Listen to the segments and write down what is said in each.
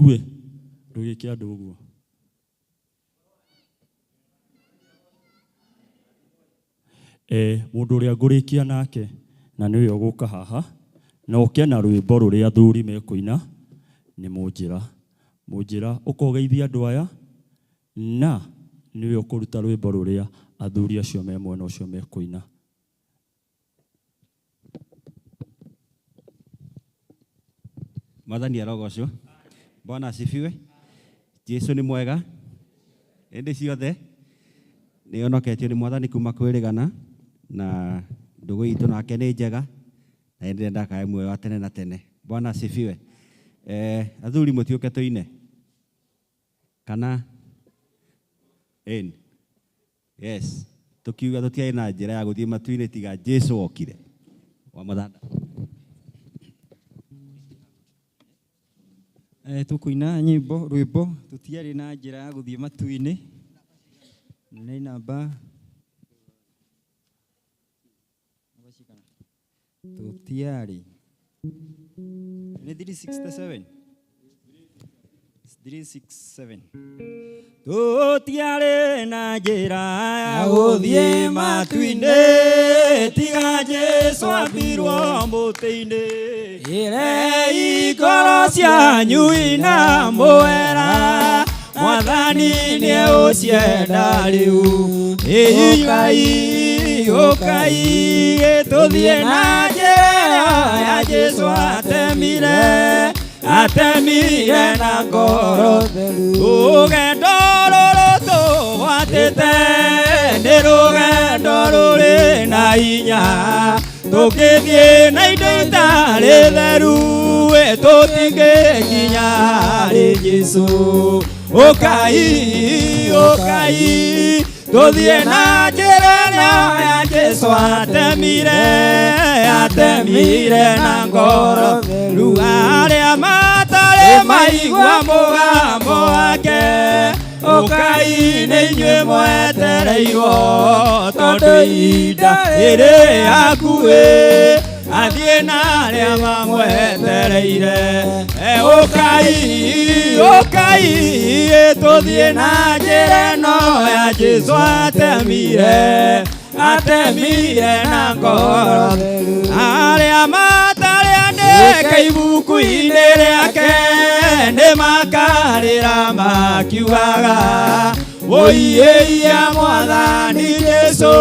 Ngue ndũgĩke andũ ũguo. Mũndũ ũrĩa ngũrĩkia nake na nĩwe ũgũka haha na ũke na rwĩmbo rũrĩa athuri mekũina nĩ Mũnjĩra. Mũnjĩra ũka ũgeithie andũ aya na nĩwe ũkũruta rwĩmbo rũrĩa athuri acio me mwena ũcio mekũina. Mwathani arogocwo. Bwana asifiwe. Jesu nĩ mwega hĩndĩ ciothe. Nĩ honoketio nĩ Mwathani kuma kwĩrĩgana na ndũgũ itũ nake nĩ njega na nĩ ndĩrenda akae muoyo wa tene na tene. Bwana asifiwe. Athuri mũtiũke tũine kana ĩni. Yes, tukiuga tutiarĩ na njĩra ya gũthiĩ matu-inĩ tiga Jesu okire wa mathanda. Tũkũina nyĩmbo rwĩmbo tũtiarĩ na njĩra ya gũthiĩ matu-inĩ nĩ namba tũtiarĩ nĩ 367 367 tũtiarĩ na njĩra ya gũthiĩ matu-inĩ tiga Jesu ambirwo mũtĩ-inĩ ĩrei ngoro cianyu ina mwera Mwathani nĩegũcienda rĩu ĩigai ũkai tũthiĩ na njĩra ya Jesu atemire atemire na ngoro rũgendo rũrũ tũgwatĩte nĩ rũgendo rũrĩ na hinya tũngĩthiĩ na indo itarĩ theru tũtingĩkinya harĩ Jesu ũkai ũkai tũthiĩ na njĩra ĩrĩa ya Jesu atemire atemire na ngoro theru arĩa matarĩ maigua mũgambo wake ũkai nĩ inyuĩ mwetereirwo tondũ ihinda rĩrĩ hakuhĩ athiĩ na arĩa mamwetereire ũkai ũkai tũthiĩ na njĩra ĩno ya Jesu atemire atemire na ngoro arĩa matarĩ andĩke ibuku-inĩ rĩake nĩ makarĩra makiugaga wũiĩia Mwathani Jesu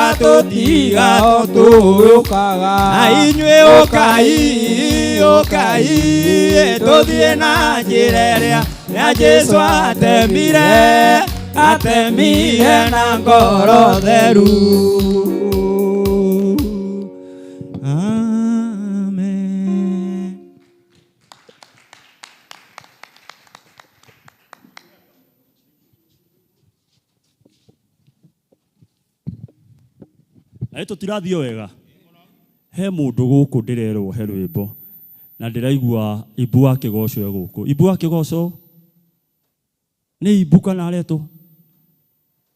atũtiga tũũkaga inyuĩ ũkai ũkai tũthiĩ na njĩra ĩrĩa ya Jesu atemire atemire na ngoro theru. Amen. Na nĩ tũtirathiĩ wega he mũndũ gũkũ ndĩrerwo he rwĩmbo na ndĩraigua Ibu wa kĩgoco e gũkũ. Ibu wa kĩgoco nĩ Ibu kana aretwo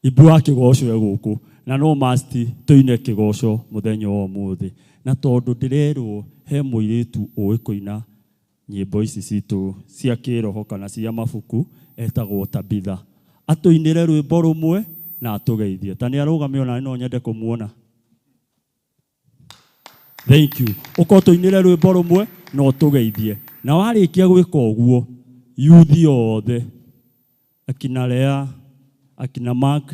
Ibu wa kĩgoco e gũkũ na no must tũine kĩgoco mũthenya wa ũmũthĩ na tondũ ndĩrerwo he mũirĩtu ũĩ kũina nyĩmbo ici citũ cia kĩroho kana cia mabuku etagwo Tabitha atũinĩre rwĩmbo rũmwe na atũgeithie ta nĩ arũgame ona no nyende kũmuona. Thank you. Ũka ũtũinĩre rwĩmbo rũmwe na ũtũgeithie na warĩkia gwĩka ũguo yuthi othe akina Lea akina Mark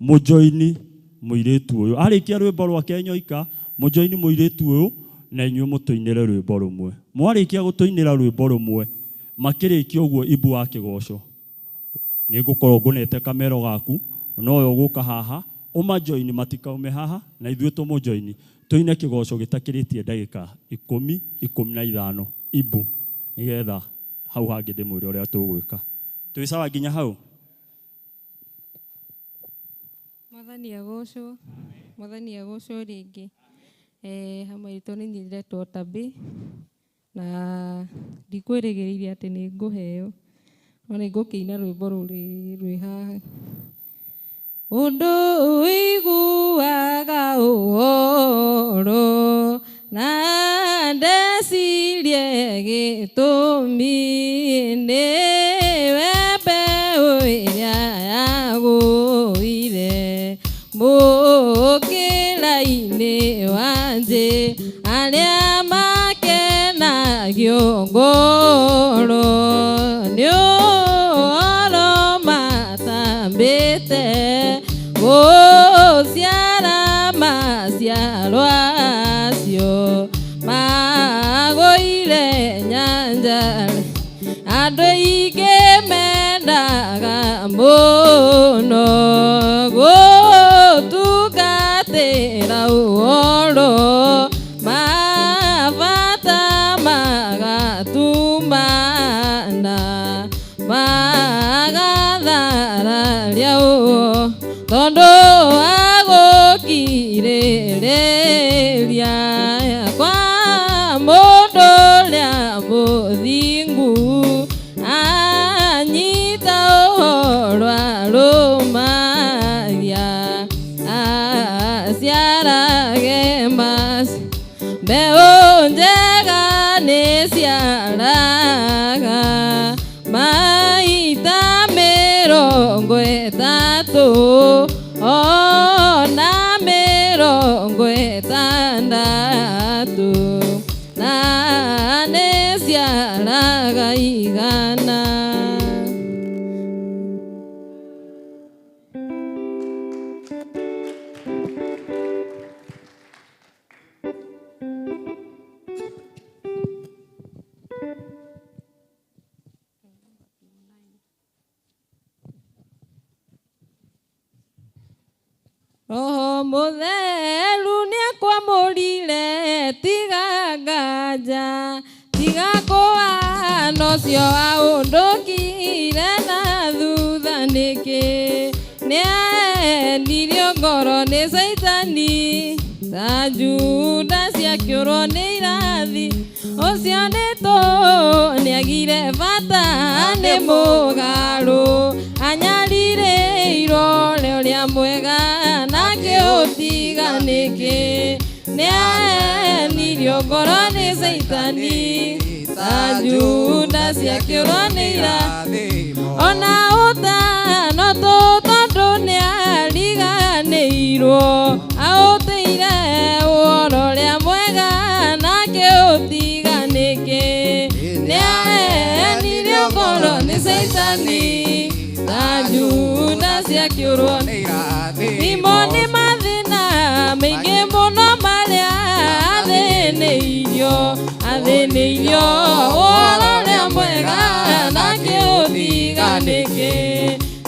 mũjoini mũirĩtu ũyũ arĩkia rwĩmbo rwake nyoika mũjoini mũirĩtu ũyũ na inyuĩ mũtũinĩre rwĩmbo rũmwe mwarĩkia gũtũinĩra rwĩmbo rũmwe makĩrĩkia ũguo Ibu wa kĩgoco nĩ ngũkorwo ngũnete kamero gaku nowe ũgũka haha ũmajoini matikaume haha na ithuĩ tũmũjoini tũine kĩgoco gĩtakĩrĩtie ndagĩka 10 15 Ibu nĩgetha hau hangĩ ndĩmwĩre ũrĩa tũgwĩka. Twĩ sawa nginya hau? Mwathani agocwo, Mwathani agocwo rĩngĩ. Hamwe itũ nĩ niĩ ndĩretwo Tabi na ndikwĩrĩgĩrĩire atĩ nĩ ngũheo no nĩ ngũkĩina rwĩmbo rũrĩ rwĩ haha. Ũndũ ũiguaga ũhoro na ndeciria Ndecirie gĩtũmi nĩwe mbeũ ĩrĩa yagũire mũkĩra-inĩ wa njĩ arĩa makenagio ngoro nĩ ũhoro matambĩte gũciara maciaro acio magũire nyanja andũ aingĩ mendaga mũno gũtungatĩra ũhoro mabata magatumana magathararia ũũ tondũ agũkirĩrĩria kwa mũndũ ũrĩa mũthingu anyita ũhoro arũmagia aciarage maci mbeũ njega nĩciaraga maita 30 ona 60 na nĩciaraga 100. Roho Mũtheru nĩakwamũrire tiga nganja tiga kũhana ũcio aũndũkire na thutha nĩkĩ nĩaendirio ngoro nĩ Caitani ta Judasi akĩũrwo nĩ irathi ũcio nĩ tũũ nĩagire bata nĩ mũgarũ anyarirĩirwo ũrĩa mwega nake ũtiga nĩkĩ nĩaenirio ngoro nĩ Caitani ta Judasi akĩũrwo nĩ irathi ona ũtano tũ tondũ nĩariganĩirwo aũtĩire ũhoro ũrĩa mwega nake ũtiga nĩkĩ nĩaenirio ngoro nĩ Caitani ta Judasi akĩũrwo nĩ irathi nĩ mathĩna maingĩ mũno marĩa athĩnĩirio athĩnĩirio ũhoro ũrĩa mwega nake ũtiga nĩkĩ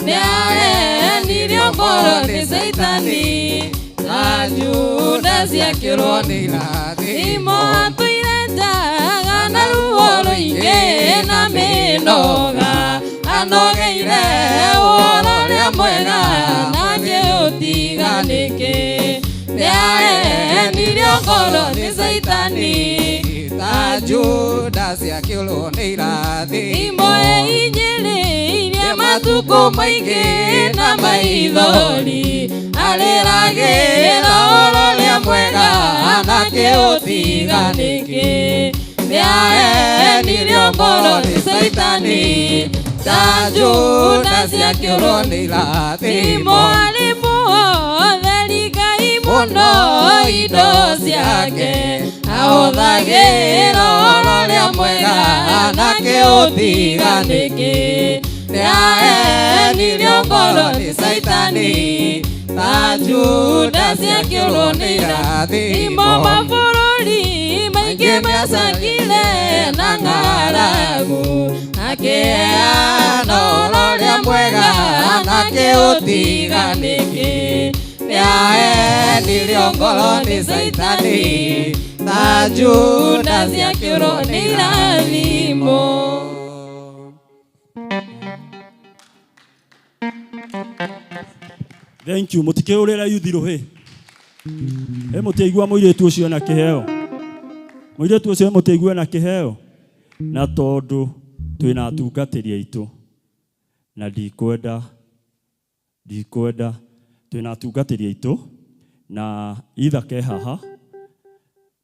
nĩaenirio ngoro nĩ Caitani ta Judasi akĩũrwo nĩ irathi atũire njaga na ruo rũingĩ na mĩnoga anogeire ũhoro ũrĩa mwega nake ũtiga nĩkĩ nĩaenirio ngoro nĩ Caitani ta Judasi akĩũrwo nĩ irathi imwe inyĩrĩirie matukũ maingĩ na maithori arĩragĩra ũhoro ũrĩa mwega nake ũtiga nĩkĩ nĩaenirio ngoro nĩ Caitani ta Judasi akĩũrwo nĩ irathi arĩ mũhotheri Ngai mũno indo ciake ahũthagĩra ũhoro ũrĩa mwega nake ũtiga nĩkĩ nĩaenirio ngoro nĩ Caitani ta Judasi akĩũrwo nĩ irathi mabũrũri maingĩ macakire na ng'aragu akĩheana ũhoro ũrĩa mwega nake ũtiga nĩkĩ nĩaenirio ngoro nĩ Caitani ta Judasi akĩũrwo nĩ irathimo. Thank you. Mũtikĩũrĩra yuthi rũhĩ. Ĩ mũtiaigua mũirĩtu ũcio na kĩheo. Mũirĩtu ũcio mũtiaigua na kĩheo. Na tondũ twĩna atungatĩri aitũ na ndikwenda twĩna atungatĩri aitũ na itha ke haha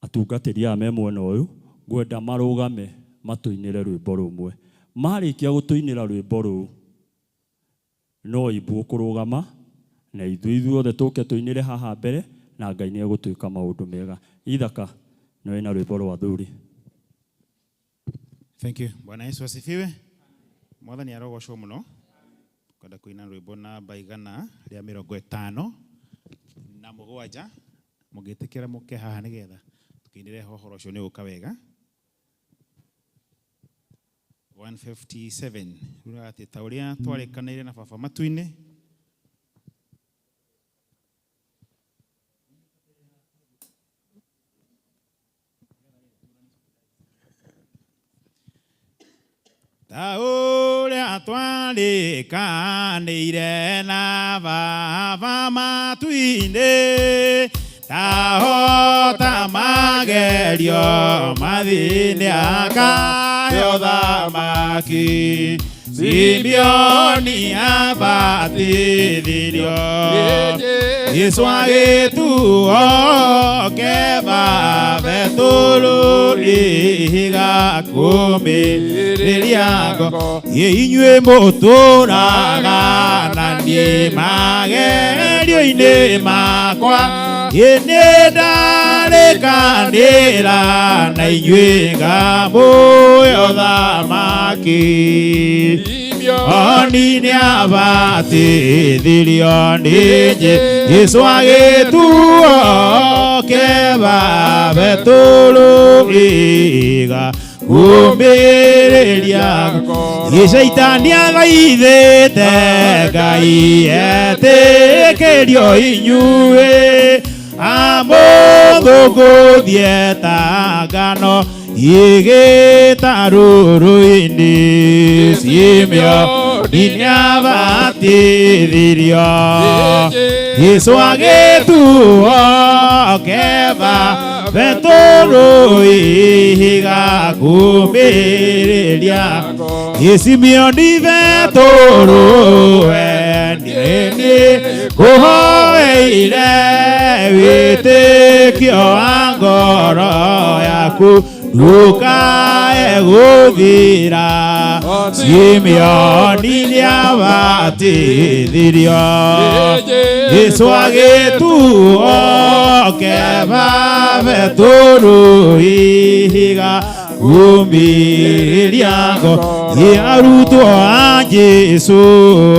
atungatĩri aya me mwena ũyũ Ngwenda marũgame matũinĩre rwĩmbo rũmwe. Marĩkia gũtũinĩra rwĩmbo rũu, no imbu ũkũrũgama na ithuĩ ithuothe tũke tũinĩre haha mbere, na Ngai nĩ egũtwĩka maũndũ mega. Ithaka nĩ wĩna rwĩmbo rwa athuri. Thank you. Bwana Yesu asifiwe. Mwathani arogocwo muno. Kwenda kuina rwimbo namba 157 mũngĩtĩkĩra mũke haha nĩgetha tũkĩinĩre ũhoro ũcio nĩ ũka wega. 157 ruga atĩ ta ũrĩa twarĩkanĩire na baba matu-inĩ. Ta ũrĩa twarĩkanĩire na baba matu-inĩ, tahota magerio mathĩnĩ akaheo thamaki. Simeoni abatithirio, Yesu agĩtuo Keba Betũrũ ihiga kũmĩrĩria ngo. Ĩ inyuĩ mũtũraga na niĩ magerio-inĩ makwa, ĩ nĩ ndarĩkanĩra na inyuĩ ngamũhe ũthamaki. Oni nĩ abatithirio nĩ Jesũ agĩtuo Keba Betũrũ ihiga kũmĩrĩria. Ĩ Shaitani athaithĩte Ngai etĩkĩrio inyuĩ, amũthũngũthie ta ngano ĩgĩtarũrũ-inĩ. Simeoni nĩ abatithirio, Jesũ agĩtuo Keba Betũrũ ihiga kũmĩrĩria. Ĩ Simeoni Betũrũ we nĩ kũhoeire wĩtĩkio wa ngoro yaku ndũkae gũthira. Simeoni nĩ abatithirio, Jesũ agĩtuo Keba Betũrũ ihiga kũmĩrĩria ngo. Ĩ arutwo a Jesũ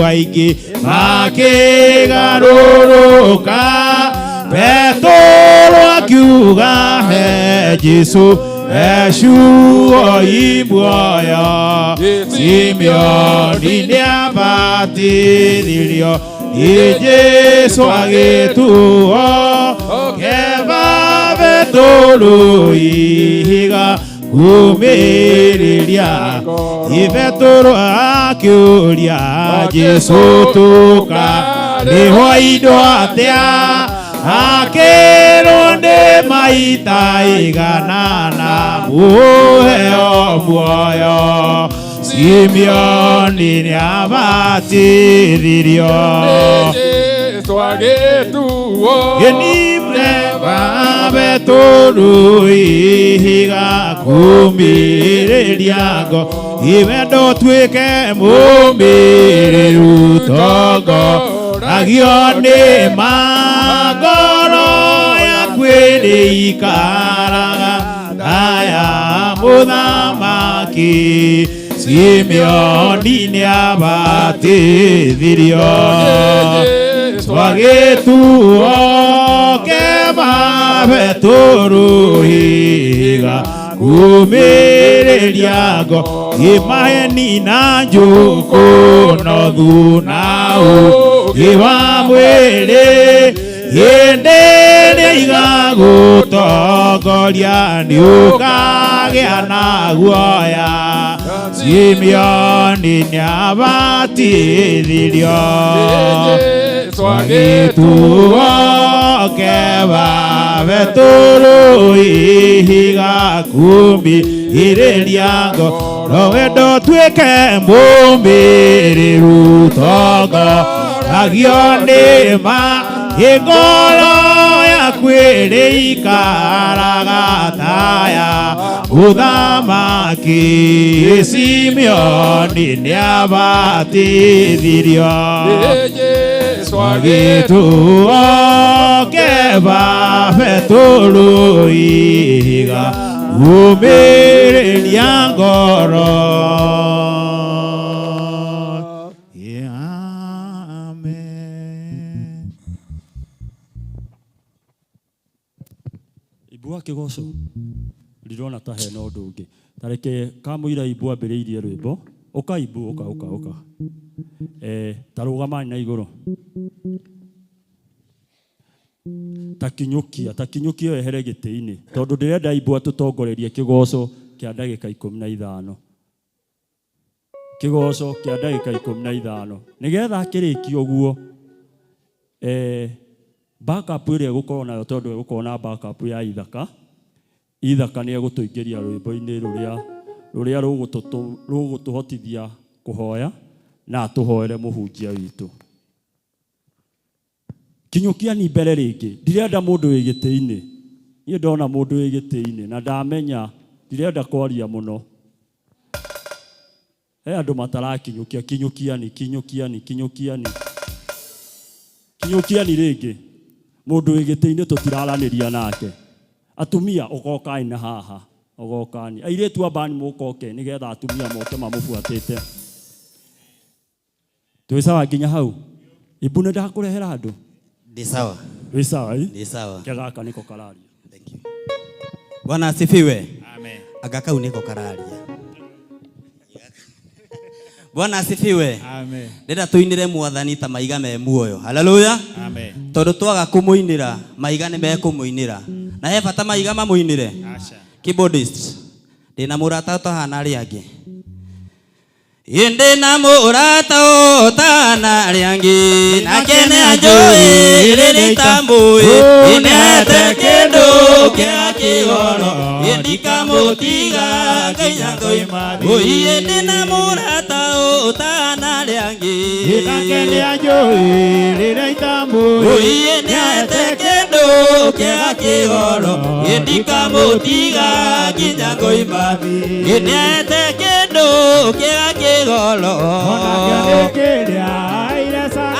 aingĩ makĩgarũrũka, Petũrũ akiuga he Jesũ ecuo i muoyo. Simeoni nĩ abatithirio, ĩ Jesũ agĩtuo Keba Betũrũ ihiga kũmĩrĩria. Ĩ Betũrũ akĩũria Jesũ tũka nĩho indo atĩa, akĩrwo nĩ maita igana na mũheo muoyo. Simeoni nĩ abatithirio, Gĩnimre Betũrũ ihiga kũmĩrĩria ngo. Ĩ wendo ũtuĩke mũmĩrĩru tongoragio nĩ ma, ngoro yaku ĩrĩikaraga ta ya mũthamaki. Simeoni nĩ abatithirio, agĩtuo Keba Betũrũ ihiga kũmĩrĩria ngo. Ĩ maheni na njũkũ no thuna ũũgĩ wa mwĩrĩ, hĩndĩ ĩrĩa igagũtongoria nĩ ũkagĩa na guoya. Simeoni nĩ abatithirio, agĩtuo Keba Betũrũ ihiga kũmĩrĩria ngo. No wendo ũtuĩke mũmĩrĩru tongoragio nĩ ma, ĩ ngoro yaku Kwĩrĩikaraga taya mũthamaki Simeoni nĩabatithirio. Jesu Agĩtuo Keba Petũrũ ihiga umĩrĩria ngoro. Yeah, amen. Ibua kĩgoco ndirona ta hena ũndũ ũngĩ tareke kamũira ibu ambĩrĩirie rwĩmbo ũka ibu ũka ũka ũka ta rũgamani na igũrũ ta kinyũkia wehere gĩtĩ-inĩ tondũ ndĩrenda ibu atũtongorerie kĩgoco kĩa ndagĩka 15 kĩgoco kĩa ndagĩka 15 nĩgetha akĩrĩkia ũguo backup ĩrĩa ĩgũkorwo nayo tondũ ĩgũkorwo na backup ya ithaka ithaka nĩ egũtũingĩria rwĩmbo-inĩ rũrĩa rũgũtũhotithia kũhoya na atũhoere mũhunjia witũ. Kinyũkia ni mbere rĩngĩ ndirenda mũndũ wĩ gĩtĩ-inĩ niĩ ndona mũndũ wĩ gĩtĩ-inĩ na ndamenya ndirenda kwaria mũno he andũ matarakinyũkia kinyũkiani kinyũkiani kinyũkiani kinyũkiani rĩngĩ mũndũ wĩ gĩtĩ-inĩ tũtiraranĩria nake atumia ũgokani na haha ũgokani airĩtu ambani mũkoke nĩgetha atumia moke mamũbuatĩte twĩ sawa nginya hau ibu nĩ ndakũrehera andũ. Ndi sawa. Wĩ sawa ĩ? Ndi sawa. Ke gaka nĩko kararia. Thank you. Bwana asifiwe. Amen. Anga kau nĩko kararia. Bwana asifiwe. Amen. Ndĩrenda tũinĩre mwathani ta maiga me muoyo. Haleluya. Amen. Tondũ twaga kũmũinĩra maiga nĩ mekũmũinĩra. Na he bata maiga mamũinĩre. Aca. Keyboardist. Ndĩna mũrata ũtahana arĩa angĩ. Ĩndĩ na mũrata ũtahana arĩa angĩ nake nĩanjũĩ rĩrĩa itamũĩ ĩnete kĩndũ kĩa kĩgoro ĩndikamũtiga nginya ngoima ũi ĩndĩ na mũrata ũtahana arĩa angĩ Nake nĩanjũĩ rĩrĩa itamũĩ ũi ĩnete kĩndũ kĩa kĩgoro ĩndikamũtiga nginya ngoima ĩnete kĩndũ kĩa kĩgoro.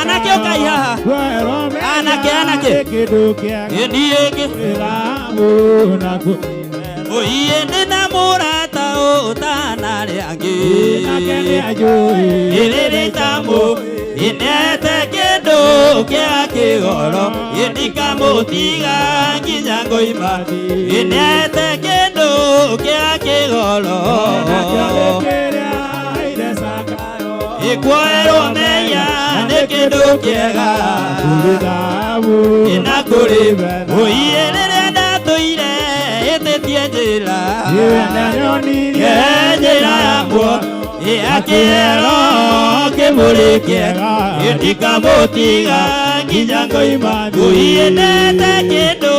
Anake ũkai haha. Anake, anake. Ĩndĩ ũi ĩndĩ na mũrata ũtahana arĩa angĩ rĩrĩa itamũ ĩnete kĩndũ kĩa kĩgoro ĩndikamũtiga nginya ngoima ĩnete kĩndũ kĩa kĩgoro ĩkuoerwo mehia nĩ kĩndũ kĩega ĩna kũrĩ ũi rĩrĩa ndatũire ĩtĩtie njĩra njĩra ya muoyo akĩhero kĩmũrĩ kĩega ĩndikamũtiga nginya ngoima ũi ĩnete kĩndũ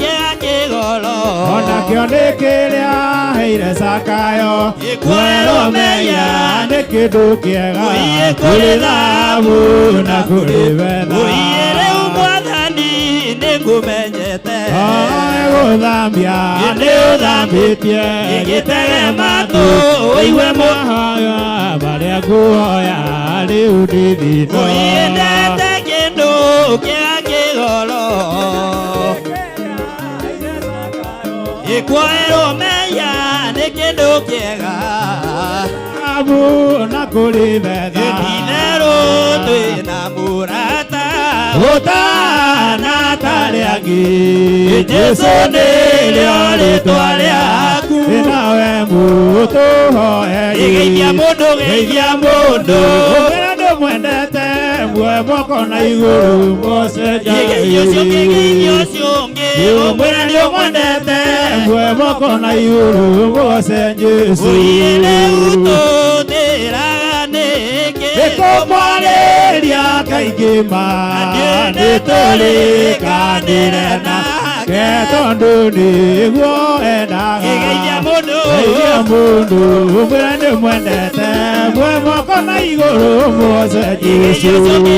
kĩa kĩgoro Onakĩo nĩ kĩrĩa aheire Zakayo Ĩkuoerwo mehia nĩ kĩndũ kĩega Ũi kũrĩ thahabu na kũrĩ betha ũi rĩu mwathani nĩngũmenyete gũthambia nĩ ũthambĩtie Ĩgĩtege matũ ũigue mahoya marĩa nguoya rĩu ndithito ũi ĩnete kĩndũ kĩa kĩgoro ĩkuoerwo mehia nĩ kĩndũ kĩega thahabu na kũrĩ betha itherũ twĩna mũrata ũtahana ta arĩa angĩ Jesũ nĩrĩo rĩtwa rĩaku nawe mũtũhoeri Geithia mũndũ geithia mũndũ ũmwĩre ndũmwendete muoe moko na igũrũ mose Geithia ũcio ũngĩ geithia ũcio ũngĩ ũmwĩre nĩũmwendete muoe moko na igũrũ mose Jesũ Ũiĩ rĩu tũtĩraga nĩkĩ Nĩkũmwarĩria kaingĩ ma nĩtũrĩkanĩre nake tondũ nĩguo endaga Geithia mũndũ Geithia mũndũ ũmwĩre nĩmwendete muoe moko na igũrũ mose Jesũ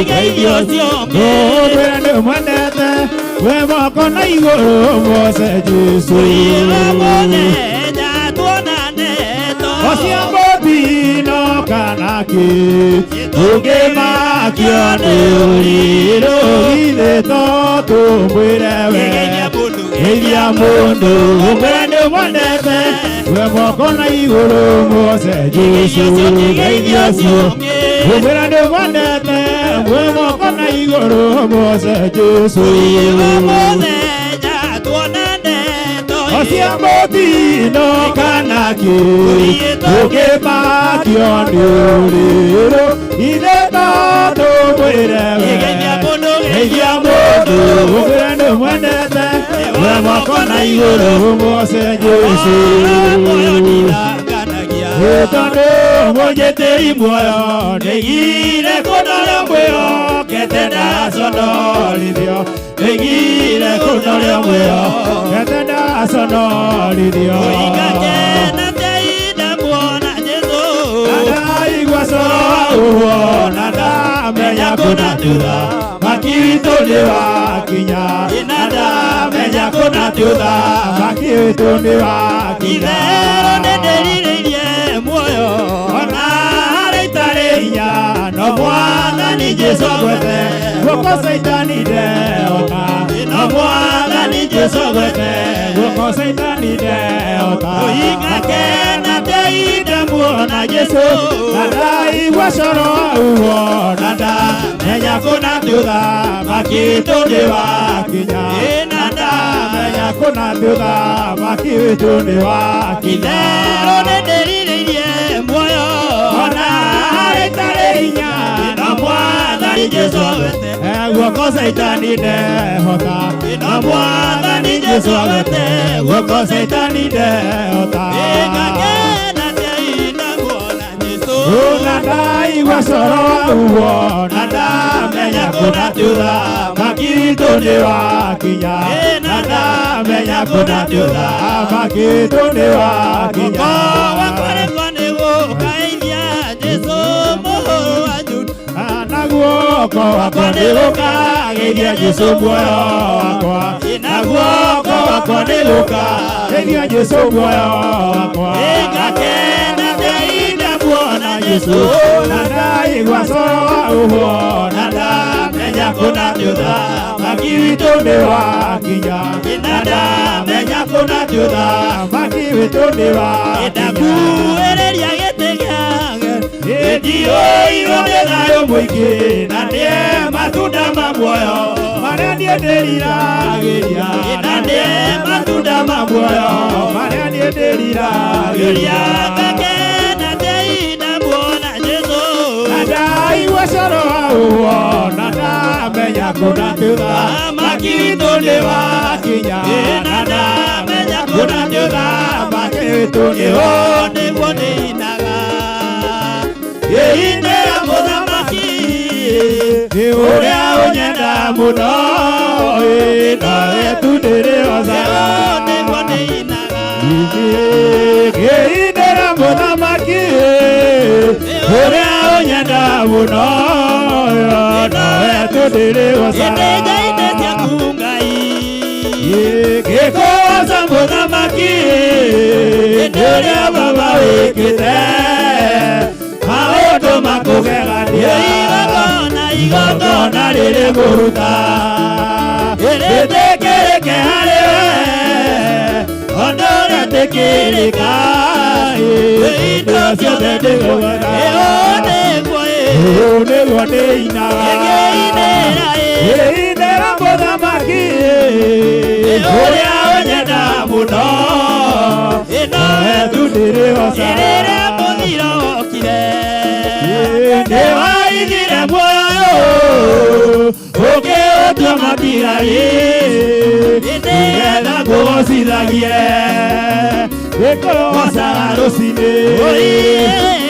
Geithia ũcio ũngĩ ũmwĩre nĩmwendete We moko na igũrũ mose Jesũ. Mũthenya tuonane to. Ocia mũtino kana kĩ tũngĩmakio nĩ ũrirũ githĩ to tũmwĩre we. Geithia mũndũ ũmwĩre nĩ ũmwendete. We moko na igũrũ mose Jesũ. Geithia ũcio ũmwĩre nĩ ũmwendete. We moko na igũrũ mose Jesũ. Mũthenya tuonane to. Ocia mũtino kana kĩ tũngĩmakio nĩ ũrirũ ithe to tũmwĩre we. Geithia mũndũ ũmwĩre nĩ ũmwendete. We moko na igũrũ mose Jesũ. Tondũ mũnjĩtĩri muoyo ndeigire kũnoria mwĩhokete ndaconorithio. Ndeigire kũnoria mwĩhokete ndaconorithio. Ngakena teina muona Jesũ. Na ndaigua coro wa ũguo na ndamenya kũna thutha maki witũ nĩ wakinya. Na ndamenya kũna thutha maki witũ nĩ wakinya. Itherũ nĩndĩrirĩirie muoyo. Ona harĩa itarĩ hinya no Mwathani Jesũ agwete guoko Caitani ndehota. No Mwathani Jesũ agwete guoko Caitani ndehota. Ngakena teina muona Jesũ. Na ndaigua coro wa ũguo na ndamenya kũna thutha maki witũ nĩ wakinya. Na ndamenya kũna thutha maki witũ nĩ wakinya. Itherũ nĩndĩrirĩirie muoyo. Ona harĩa itarĩ hinya no Mwathani Jesũ agwete guoko Caitani ndehota. No Mwathani Jesũ agwete guoko Caitani ndehota. Ngakena teina muona Jesũ. Na ndaigua coro wa ũguo na ndamenya kũna thutha maki witũ nĩ wakinya. Na ndamenya kũna thutha maki witũ nĩ wakinya. Guoko wakwa nĩgũkageithia Jesũ mũhũrũ wa Juda. Na guoko wakwa nĩgũkageithia Jesũ muoyo wakwa. Na guoko wakwa nĩgũkageithia Jesũ muoyo wakwa. Ngakena teina muona Jesũ. Na ndaigua coro wa ũguo na ndamenya kũna thutha maki witũ nĩ wakinya. Na ndamenya kũna thutha maki witũ nĩ wakinya. Ndakuĩrĩria gĩtĩ gĩake. Ndiũirwo nĩ thayũ mũingĩ na ndĩe matunda ma muoyo marĩa niĩ ndĩriragĩria. Na ndĩe matunda ma muoyo marĩa niĩ ndĩriragĩria. Ngakena teina muona Jesũ. Na ndaigua coro wa ũguo na ndamenya kũna thutha maki witũ nĩ wakinya. Na ndamenya kũna thutha maki witũ nĩ Ũũ nĩguo ndĩinaga. Ngĩinĩra mũthamaki ũrĩa ũnyenda mũno nowe tu ndĩrĩhocaga. Ũũ nĩguo ndĩinaga. Ngĩinĩra mũthamaki ũrĩa ũnyenda mũno nowe tu ndĩrĩhocaga. Ĩndĩ ngai-inĩ ciaku Ngai. Ngĩkũgoca mũthamaki nĩ ũrĩa baba wĩkĩte maũndũ makũgegania. Igongona Igongona rĩrĩ ngũruta rĩtĩkĩrĩke harĩ we ũndũ ũretĩkĩrĩka indo ciothe ndĩgũgera. Ũũ nĩguo Ũũ nĩguo ndĩinaga. Ngĩinĩra Ngĩinĩra mũthamaki ũrĩa ũnyenda mũno nowe tu ndĩrĩhocaga. Rĩrĩa mũthiro wokire. Nĩwaigire muoyo ũkĩũtua matigari nĩgetha ngũgocithagie ngĩkũgocaga rũcinĩ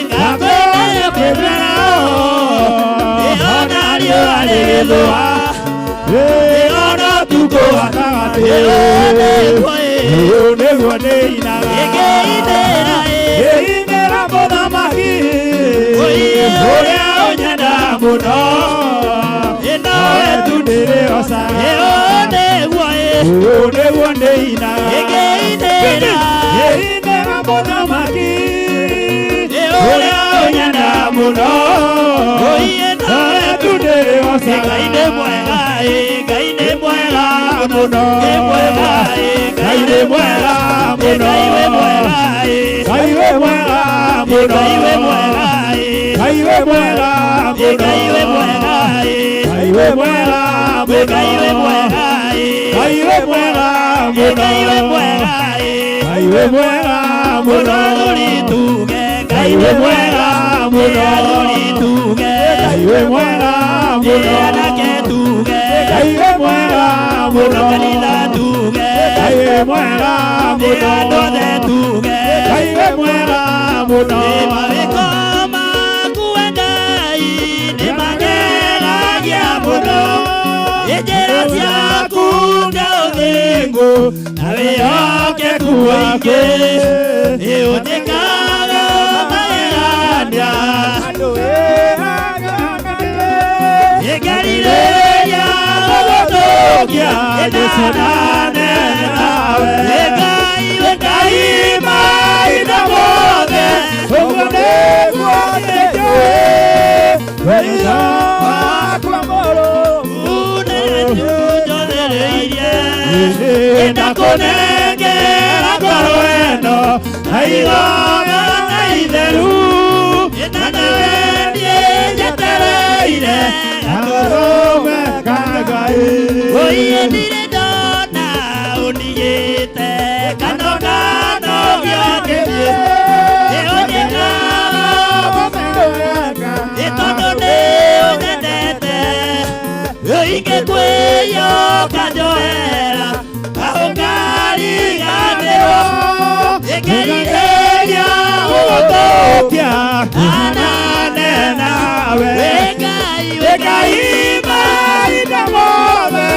ngakũhoya kwĩmera ona riũa rĩgĩthũa ona ũtukũ gatagatĩ. Ũũ nĩguo ndĩinaga. Ngĩinĩra mũthamaki ũrĩa ũnyenda mũno nowe tu ndĩrĩhocaga. Ũũ nĩguo ndĩinaga. Ngĩinĩra. Ngĩinĩra mũthamaki Ũrĩa ũrĩa ũnyenda mũno. Ũiĩ Nowe tu ndĩhocaga. Ngai nĩ mwega, Ngai nĩ mwega mũno. Nĩ mwega, Ngai nĩ mwega mũno. Ngai wĩ mwega, Ngai wĩ mwega mũno. Ngai wĩ mwega, Ngai wĩ mwega mũno. Ngai wĩ mwega, Ngai wĩ mwega mũno. Ngai wĩ mwega, Ngai wĩ mwega mũno. Ngai wĩ mwega, Ngai wĩ mwega mũno. Athuri tuge Ngai wĩ mwega mũno. Athuri tuge Ngai wĩ mwega mũno. Anake tuge Ngai wĩ mwega mũno. Kanitha tuge Ngai wĩ mwega mũno. Andũ othe tuge Ngai wĩ mwega mũno. Mawĩko maku we Ngai nĩ magegagia mũno. Njĩra ciaku nĩ ũthingu na wĩhokeku mũingĩ. Nĩ ũnjĩkaga magegania. Nĩngerirĩria gũgũtũkia Jesũ nane nawe. Ngai we Ngai mahinda mothe. Ũguo nĩguo njũĩ. Wĩra wakwa mũrũmu. Njothereirie. Ndakũnengera ngoro ĩno na igongona itheru. Na nawe niĩ njetereire. Gatũrũme ka Ngai. Ũiĩ ndirĩ ndona ũndigĩte kana ũkanogio nĩ niĩ. Nĩ ũnjĩkaga nĩ tondũ nĩ ũnyendete. Ingĩkwĩyoka njohera na ũkariganĩrwo. Ngĩgeria gũgũtũkia anane nawe. Wĩ Ngai, wĩ Ngai mahinda mothe.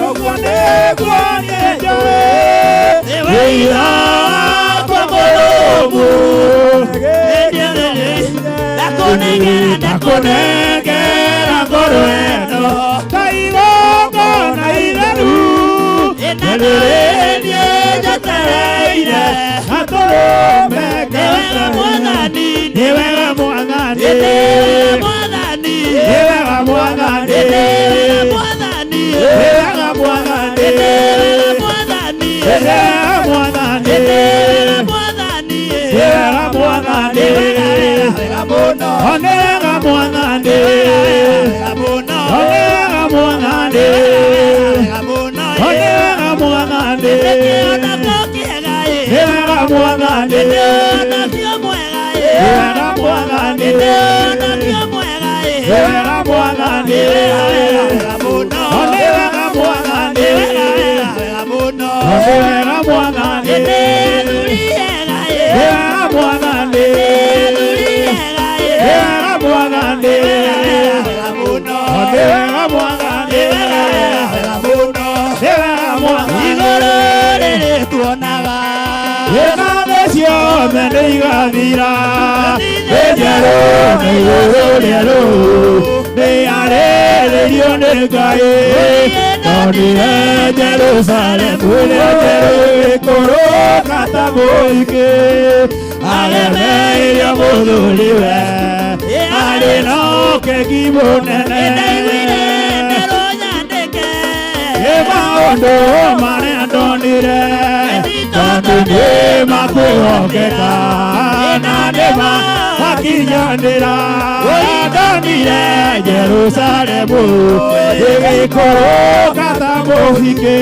Ũguo nĩguo niĩ njũĩ. Wĩira wakwa mũrũmu. Ndakũnengera, Ndakũnengera ngoro ĩno ta igongona itheru. Na nawe niĩ njetereire. Gatũrũme ka Nĩ wega Ngai. Mwathani, Nĩ wega Mwathani. Nĩ wega Mwathani. Nĩ wega Mwathani. Nĩ wega Mwathani. Nĩ wega Mwathani. Nĩ wega Mwathani. Nĩ wega Mwathani. Nĩ wega Mwathani. Nĩ wega Mwathani. Nĩ wega, wega mũno. O nĩ wega Mwathani. Wega mũno. O nĩ wega Mwathani. Wega mũno. O nĩ wega Mwathani. Nĩkĩona ko kĩega ĩ. Nĩ wega Mwathani. Nĩndĩona kĩo mwega ĩ. Nĩ wega Mwathani. Nĩndĩona kĩo mwega ĩ. Nĩ wega Mwathani. Nĩ wega, wega, wega mũno. O nĩ wega Mwathani. Nĩ wega, wega, wega mũno. O nĩ wega Mwathani. Nĩ athuri ega ĩ. Nĩ wega Mwathani. Athuri ega ĩ. Nĩ wega Mwathani. Wega, wega mũno. O nĩ wega Mwathani. Nĩ wega, wega, wega mũno. Nĩ wega Mwathani. Igũrũ rĩrĩ tuonaga. Ĩnathĩ ciothe nĩ igathira. Thĩ njerũ na igũrũ rĩerũ nĩyarĩrĩirio nĩ Ngai. Ndonire Jerusalemu ĩrĩa njerũ ĩkũrũka ta mũingĩ. Agemeire mũthuriwe arĩ na ũkegi mũnene. Nĩndaiguire nderwo nyandĩke. Nĩ maũndũ marĩa ndonire tondũ nĩ makwĩhokeka na nĩ makinyanĩra. Ndonire Jerusalemu ĩgĩikũrũka ta mũhiki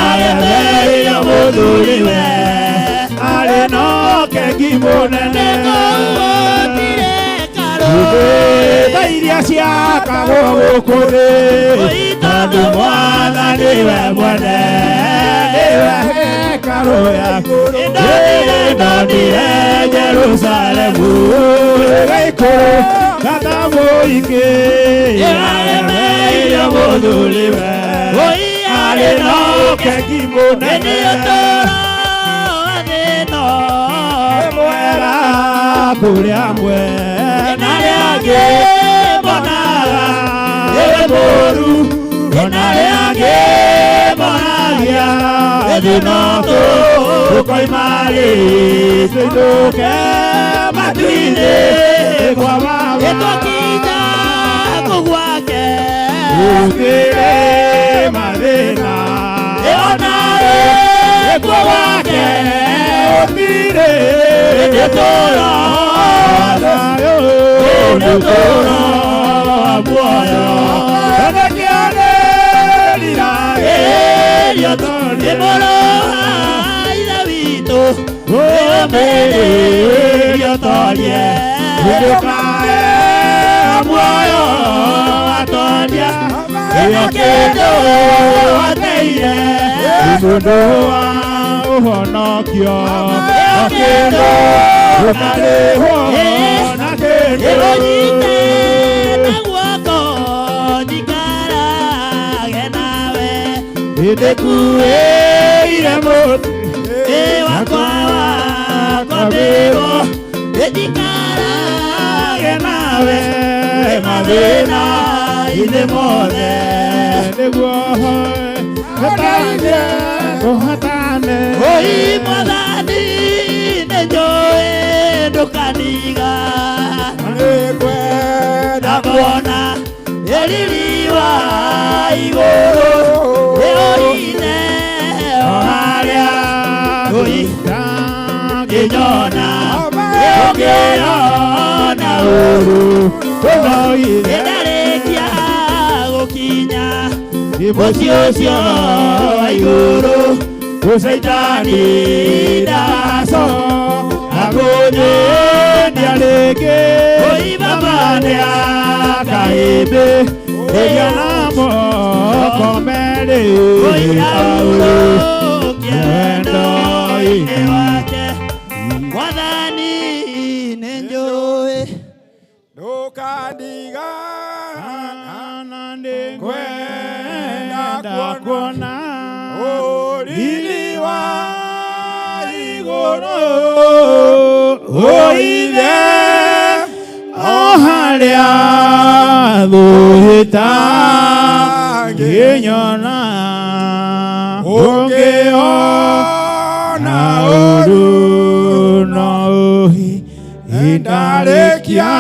agemeire mũthuriwe arĩ na ũkegi mũnene. Ta iria ciakagwo gũkũ thĩ tondũ Mwathani we mwene nĩwe hekarũ yaku. Ndonire Jerusalemu ĩgĩikũrũka ta mũingĩ agemeire mũthuriwe arĩ na ũkegi mũnene. Mwega kũrĩ amwe na arĩa angĩ monaga wĩ mũũru, ona arĩa angĩ monaga Thĩno tũkoima rĩ tũinũke matu-inĩ kwa Baba. Ĩtwakinya kũu gwake. Gũtirĩ mathĩna. Ĩona Kuo gwake gũtirĩ Nĩtũra thayũ, nĩtũra muoyo. Nĩkĩanĩrĩra Nĩ mũrũ wa Ithe witũ. Ũmĩrĩrio torie Ndũkae muoyo atoria Ĩno kĩndũ ateire. Mũndũ wa ũhonokio Kĩndũ ũkarĩhwo na kĩndũ. Ĩũnyite na guoko njikarage nawe. Ndĩkuĩire mũtĩ Ĩ wakwa wakwambĩrwo njikarage nawe mathĩna-inĩ mothe. Nĩguo hote tũhotane. Oi Mwathani nĩnjũĩ ndũkaniga. Nĩngwenda Ndakuona riri wa igũrũ ĩũine o harĩa oi ngĩnyona ũngĩona ũru ndarĩkia gũkinya mũciĩ ũcio wa igũrũ Caitani ndaco akũnyendia rĩngĩ. Oi Baba nĩakahĩmbĩ ĩria na moko merĩ Oi ahurũkie wendo-inĩ wake Mwathani nĩnjũĩ Ndũkandiga na nĩngwenda kuona ũriri wa igũrũ ũithe o harĩa thũhĩta ngĩnyona ũngĩona ũru no ũhi ndarĩkia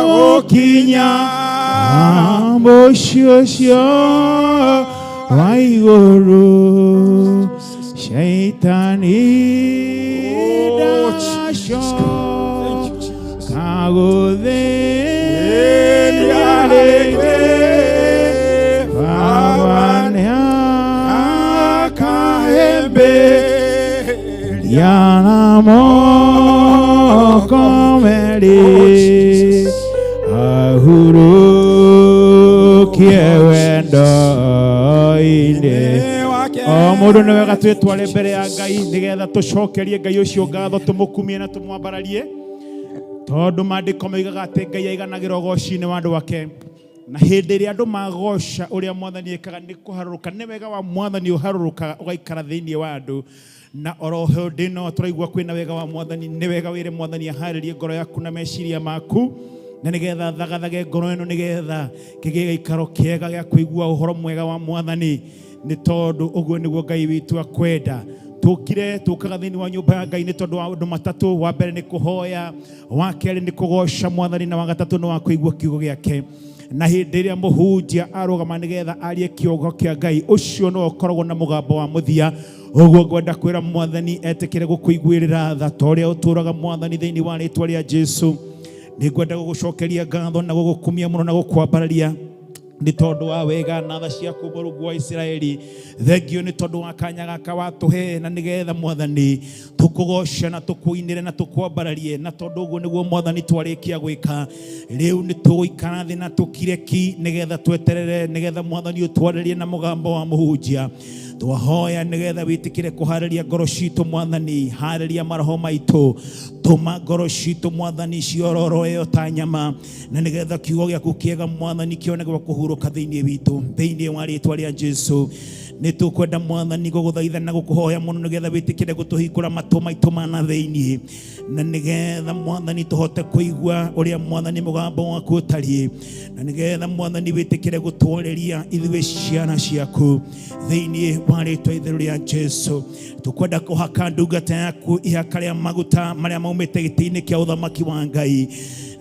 gũkinya mũciĩ ũcio wa igũrũ Shaitani ndaco kagũthĩria rĩngĩ Baba nĩakahĩmbĩria na moko merĩ ahurũkie wendo-inĩ. O mũndũ nĩ wega twĩtware mbere ya Ngai nĩgetha tũcokerie Ngai ũcio ngatho tũmũkumie na tũmwambararie tondũ maandĩko moigaga atĩ Ngai aiganagĩra ũgoci-inĩ wa andũ ake na hĩndĩ ĩrĩa andũ magoca ũrĩa mwathani ekaga nĩ kũharũrũka nĩ wega wa mwathani ũharũrũkaga ũgaikara thĩinĩ wa andũ na oro hĩndĩ ĩno tũraigua kwĩna wega wa mwathani nĩ wega wĩre mwathani aharĩrie ngoro yaku na meciria maku na nĩgetha thagathage ngoro ĩno nĩgetha kĩgĩe gĩikaro kĩega gĩa kũigua ũhoro mwega wa mwathani nĩ tondũ ũguo nĩguo Ngai witũ akwenda. Tũkire tũkaga thĩinĩ wa nyũmba ya Ngai nĩ tondũ wa ũndũ matatũ. Wa mbere nĩ kũhoya, wa kerĩ nĩ kũgoca mwathani, na wa gatatũ nĩ wa kũigua kiugo gĩake. Na hĩndĩ ĩrĩa mũhunjia arũgama nĩgetha arie kiugo kĩa Ngai ũcio nĩwe ũkoragwo na mũgambo wa mũthia. Ũguo ngwenda kwĩra mwathani etĩkĩre gũkũiguĩrĩra tha ta ũrĩa ũtũũraga mwathani thĩinĩ wa rĩtwa rĩa Jesu. Nĩngwenda gũgũcokeria ngatho na gũgũkumia mũno na gũkwambararia nĩ tondũ wa wega na tha ciaku Mũrungu wa Isiraeli. Thengio nĩ tondũ wa kanya gaka watũhe na nĩgetha mwathani tũkũgoce na tũkũinĩre na tũkwambararie na tondũ ũguo nĩguo mwathani twarĩkia gwĩka. Rĩu nĩ tũgũikara thĩ na tũkire ki nĩgetha tweterere nĩgetha mwathani ũtwarĩrie na mũgambo wa mũhunjia. Twahoya nĩgetha wĩtĩkĩre kũharĩria ngoro citũ mwathani, harĩria maroho maitũ, tũma ngoro citũ mwathani ciororoe ta nyama na nĩgetha kiugo gĩaku kĩega mwathani kĩone gwa kũhurũka thĩinĩ witũ thĩinĩ wa rĩtwa rĩa Jesu. Nĩ tũkwenda Mwathani gũgũthaitha na gũkũhoya mũno nĩgetha wĩtĩkĩre gũtũhingũra matũ maitũ ma na thĩinĩ, na nĩgetha Mwathani tũhote kũigua ũrĩa Mwathani mũgambo waku ũtariĩ, na nĩgetha Mwathani wĩtĩkĩre gũtwarĩria ithuĩ ciana ciaku thĩinĩ wa rĩtwa itheru rĩa Jesu. Tũkwenda kũhaka ndungata yaku ihaka rĩa maguta marĩa maumĩte gĩtĩ-inĩ kĩa ũthamaki wa Ngai,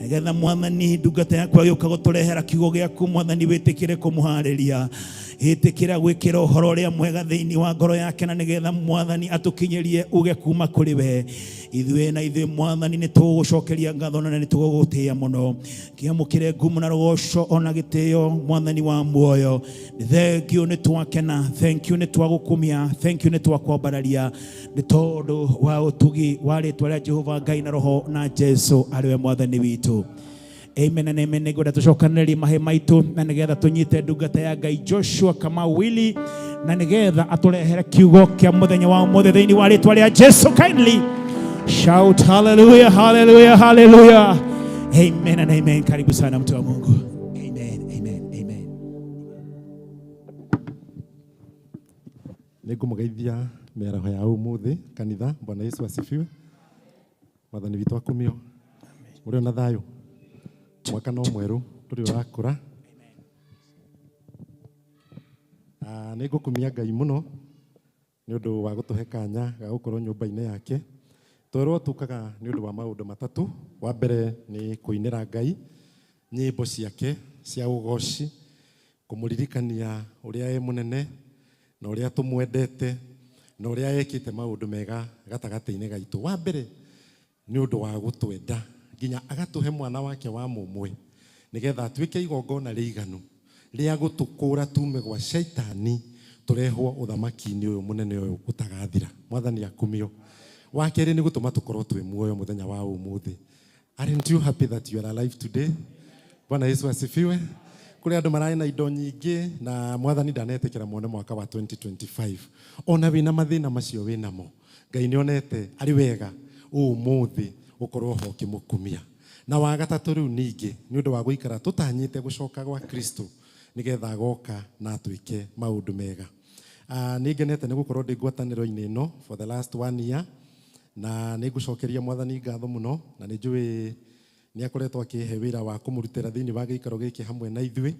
nĩgetha Mwathani ndungata yaku agĩũka gũtũrehera kiugo gĩaku, Mwathani wĩtĩkĩre kũmũharĩria, ĩtĩkĩra gwĩkĩra ũhoro ũrĩa mwega thĩinĩ wa ngoro yake, na nĩgetha Mwathani atũkinyĩrie uge kuma kũrĩ we. Ithuĩ na ithuĩ Mwathani nĩ tũgũgũcokeria ngatho na nĩ tũgũgũtĩĩa mũno. Kĩamũkĩre ngumo na rũgoco ona gĩtĩo, Mwathani wa muoyo. Thank you, nĩ twakena. Thank you, nĩ twagũkumia. Thank you, nĩ twakwambararia, nĩ tondũ wa ũtugi wa rĩtwa rĩa Jehova Ngai na Roho na Jesu arĩ we Mwathani witũ. Amen and amen. Nĩngwenda tũcokanĩrĩrie mahe maitũ na nĩgetha tũnyite ndungata ya Ngai Joshua Kamau Willy, na nĩgetha atũrehere kiugo kĩa mũthenya wa ũmũthĩ thĩinĩ wa rĩtwa rĩa Jesu. Kindly shout hallelujah, hallelujah, hallelujah. Amen and amen. Karibu sana mtu wa Mungu. Amen, amen, amen. Nĩ ngũmũgeithia mĩaraho ya ũmũthĩ kanitha. Bwana Yesu asifiwe. Mwathani witũ akumio. Mũrĩ ona thayũ? Mwaka no mwerũ tũrĩ ũrakũra. Nĩ ngũkumia Ngai mũno nĩ ũndũ wa gũtũhe kanya ga gũkorwo nyũmba-inĩ yake. Twerwo tũkaga nĩ ũndũ wa maũndũ matatũ. Wa mbere nĩ kũinĩra Ngai nyĩmbo ciake cia ũgoci, kũmũririkania ũrĩa e mũnene na ũrĩa tũmwendete na ũrĩa ekĩte maũndũ mega gatagatĩ-inĩ gaitũ. Wa mbere nĩ ũndũ wa gũtwenda nginya agatũhe mwana wake wa mũmwe nĩgetha atuĩke igongona rĩiganu rĩa gũtũkũra tume gwa shaitani tũrehwo ũthamaki-inĩ ũyũ mũnene ũyũ ũtagathira. Mwathani akumio. Wa kerĩ nĩ gũtũma tũkorwo twĩ muoyo mũthenya wa ũmũthĩ. Aren't you happy that you are alive today? Bwana Yesu asifiwe. Kũrĩ andũ mararĩ na indo nyingĩ na Mwathani ndanetĩkĩra mone mwaka wa 2025. Ona wĩna mathĩna macio wĩnamo, Ngai nĩonete arĩ wega ũmũthĩ ũkorwo ho ũkĩmũkumia. Na wa gatatũ rĩu ningĩ nĩ ũndũ wa gũikara tũtanyĩte gũcoka gwa Kristo nĩgetha agoka na atwĩke maũndũ mega. Nĩ ngenete nĩ gũkorwo ndĩ ngwatanĩro-inĩ ĩno for the last 1 year, na nĩ ngũcokeria Mwathani ngatho mũno, na nĩ njũĩ nĩ akoretwo akĩhe wĩra wa kũmũrutĩra thĩinĩ wa gĩikaro gĩkĩ hamwe na ithuĩ.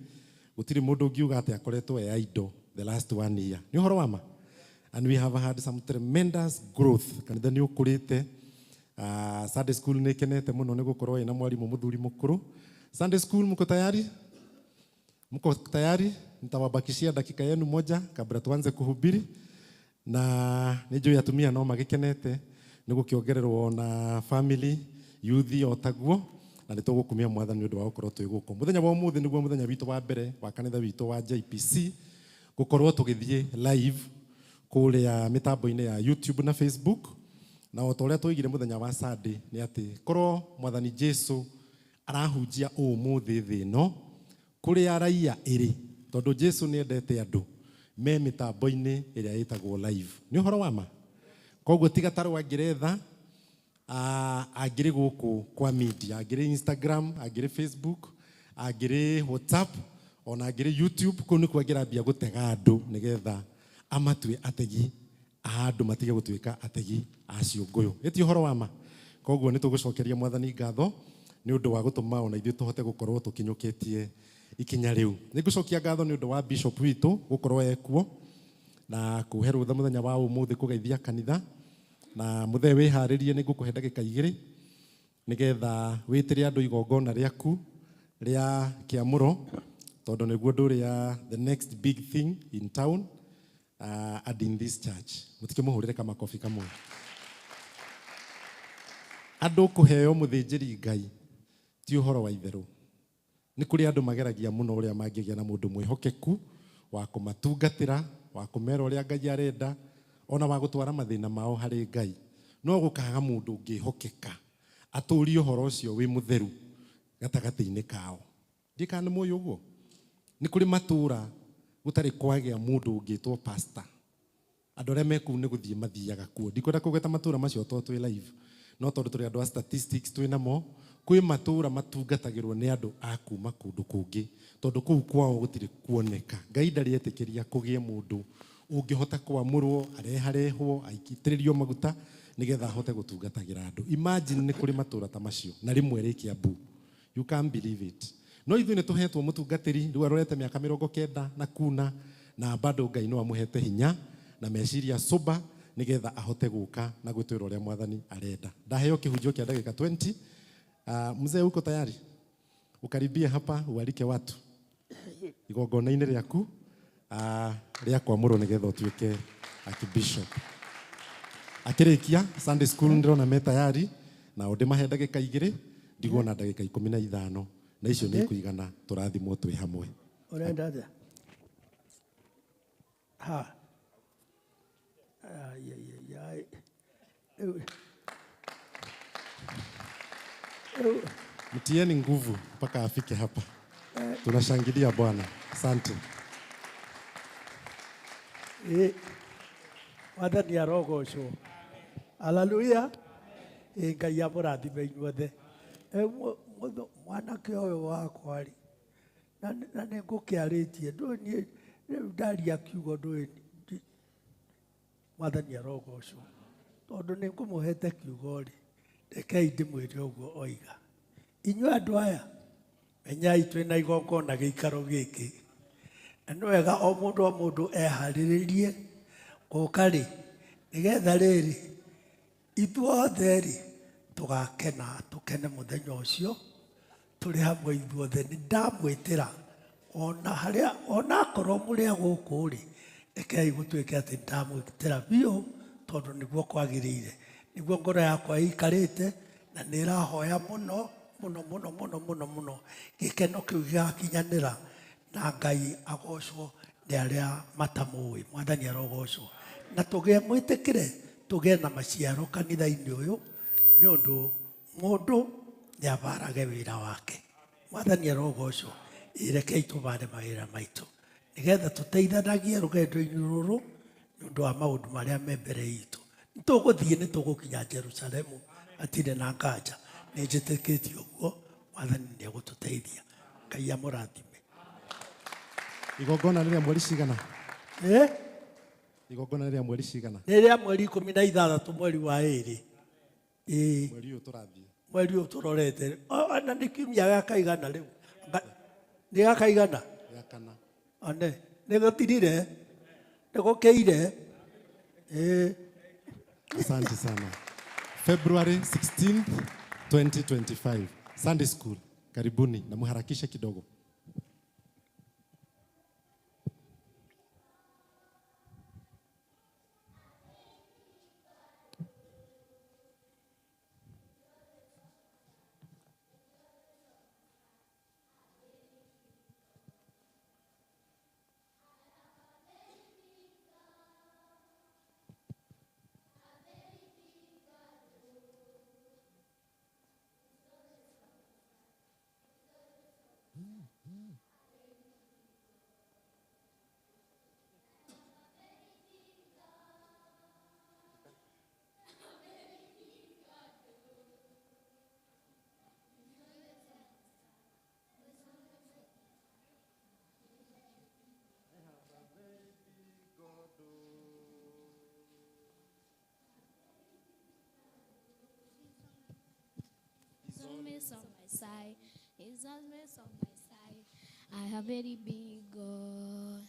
Gũtirĩ mũndũ ũngiuga atĩ akoretwo e idle the last 1 year. Nĩ ũhoro wa ma? And we have had some tremendous growth. Kanitha nĩ ũkũrĩte. Sunday school nĩ ĩkenete mũno nĩ gũkorwo ĩna mwarimũ mũthuri mũkũrũ. Sunday school mko tayari? Mko tayari? Nitawabakishia dakika yenu moja kabla tuanze kuhubiri. Na nĩ njũĩ atumia no magĩkenete nĩ gũkĩongererwo na family youth o taguo, na nĩ tũgũkumia Mwathani nĩ ũndũ wa gũkorwo twĩ gũkũ. Mũthenya wa ũmũthĩ nĩguo mũthenya witũ wa mbere wa kanitha witũ wa JPC gũkorwo tũgĩthiĩ live kũrĩa mĩtambo-inĩ ya YouTube na Facebook. Na o ta ũrĩa twoigire mũthenya wa Sunday nĩ atĩ korwo Mwathani Jesu arahunjia ũmũthĩ thĩ ĩno kũrĩa raia ĩrĩ, tondũ Jesu nĩ endete andũ me mĩtambo-inĩ ĩrĩa ĩtagwo live. Nĩ ũhoro wa ma? Koguo tiga ta rwa Ngeretha, angĩrĩ gũkũ kwa media, angĩrĩ Instagram, angĩrĩ Facebook, angĩrĩ WhatsApp, ona angĩrĩ YouTube, kũu nĩkuo angĩrambia gũtega andũ nĩgetha amatue ategi a andũ matige gũtuĩka ategi a ciũngũyũ. Ĩti ũhoro wa ma? Koguo nĩ tũgũcokeria Mwathani ngatho nĩ ũndũ wa gũtũma ona ithuĩ tũhote gũkorwo tũkinyũkĩtie ikinya rĩu. Nĩ ngũcokia ngatho nĩ ũndũ wa bishop witũ gũkorwo ekuo na kũhe rũtha mũthenya wa ũmũthĩ kũgeithia kanitha. Na mũthee wĩharĩrie, nĩ ngũkũhe ndagĩka igĩrĩ nĩgetha wĩtĩre andũ igongona rĩaku rĩa kĩamũro, tondũ nĩguo ũndũ ũrĩa the next big thing in town, and in this church. Mũtikĩmũhũrĩre kamakobi kamwe. Andũ kũheo mũthĩnjĩri Ngai ti ũhoro wa itherũ. Nĩ kũrĩ andũ mageragia mũno ũrĩa mangĩgĩa na mũndũ mwĩhokeku wa kũmatungatĩra, wa kũmera ũrĩa Ngai arenda, ona wa gũtwara mathĩna mao harĩ Ngai. No gũkaga mũndũ ũngĩhokeka atũrie ũhoro ũcio wĩ mũtheru gatagatĩ-inĩ kao. Ndiũĩ kana nĩ mũĩ ũguo? Nĩ kũrĩ matũũra gũtarĩ kwagĩa mũndũ ũngĩtwo pastor. Andũ arĩa me kũu nĩ gũthiĩ mathiaga kuo. Ndikwenda kũgweta matũũra macio tondũ twĩ live, no tondũ tũrĩ andũ a statistics twĩ namo, kwĩ matũũra matungatagĩrwo nĩ andũ a kuma kũndũ kũngĩ, tondũ kũu kwao gũtirĩ kuoneka. Ngai ndarĩ etĩkĩria kũgĩe mũndũ Ũngĩhota kwamũrwo areharehwo aikitĩrĩrio maguta nĩgetha ahote gũtungatagĩra andũ. Imagine nĩ kũrĩ matũra ta macio na rĩmwe rĩ Kiambu. You can't believe it. No ithuĩ nĩ tũhetwo mũtungatĩri rĩu arorete mĩaka 90 na kuna na bado Ngai no amũhete hinya na meciria sober nĩgetha ahote gũka na gwĩtwĩra ũrĩa mwathani arenda. Ndaheo kĩhunjio kĩa ndagĩka 20. Mzee uko tayari? Ukaribie hapa ualike watu igongona-inĩ rĩaku rĩa kwamũrwo nĩgetha ũtuĩke archbishop. Akĩrĩkia Sunday school ndĩrona me tayari na ndĩmahe ndagĩka 2 ndigwo na ndagĩka 15 na icio nĩ ikuigana tũrathimwo twĩ hamwe. Ũrenda atĩa? Ha. Ai ai ai. Mtieni nguvu mpaka afike hapa. Tunashangilia Bwana. Asante. Mwathani arogocwo. Haleluya. Ngai amũrathime inyuothe. Mwanake ũyũ wakwa rĩ, na nĩ ngũkĩarĩtie, ndũĩ niĩ rĩu ndaria kiugo ndũĩ Mwathani arogocwo. Tondũ nĩ ngũmũhete kiugo rĩ, rekei ndĩmwĩre ũguo oiga. Inyuĩ andũ aya, menyai twĩna igongona gĩikaro gĩkĩ. Na nĩ wega o mũndũ eharĩrĩrie gũka rĩ, nĩgetha rĩrĩ ithuothe rĩ tũgakena, tũkene mũthenya ũcio tũrĩ hamwe ithuothe. Nĩ ndamwĩtĩra ona harĩa ona akorwo mũrĩ a gũkũ rĩ, rekei gũtuĩke atĩ ndamwĩtĩra biũ tondũ nĩguo kwagĩrĩire, nĩguo ngoro yakwa ĩikarĩte na nĩ ĩrahoya mũno mũno mũno mũno mũno mũno gĩkeno kĩu gĩgakinyanĩra na Ngai agocwo nĩ arĩa matamũĩ. Mwathani arogocwo. Na tũgĩe mwĩtĩkĩre tũgĩe na maciaro kanitha-inĩ ũyũ nĩ ũndũ mũndũ nĩ abarage wĩra wake. Mwathani arogocwo. Rekei tũbare mawĩra maitũ nĩgetha tũteithanagie rũgendo-inĩ rũrũ nĩ ũndũ wa maũndũ marĩa me mbere itũ. Nĩ tũgũthiĩ, nĩ tũgũkinya Jerusalemu hatirĩ na nganja. Nĩ njĩtĩkĩtie ũguo Mwathani nĩ egũtũteithia. Ngai amũrathime. Igongona rĩrĩa mweri cigana? Igongona rĩrĩa mweri cigana? Nĩ rĩa mweri 16 mweri wa 2. Mweri ũyũ tũrathiĩ. Mweri ũyũ tũrorete. Ona nĩ kiumia gĩa kaigana rĩu. Nĩ gĩa kaigana? Gĩa kana. One, nĩ gũtirire. Nĩ gũkĩire. Asante sana. February 16th, 2025. Sunday school. Karibuni na muharakishe kidogo. On my side, He's always on my side. I have very big God.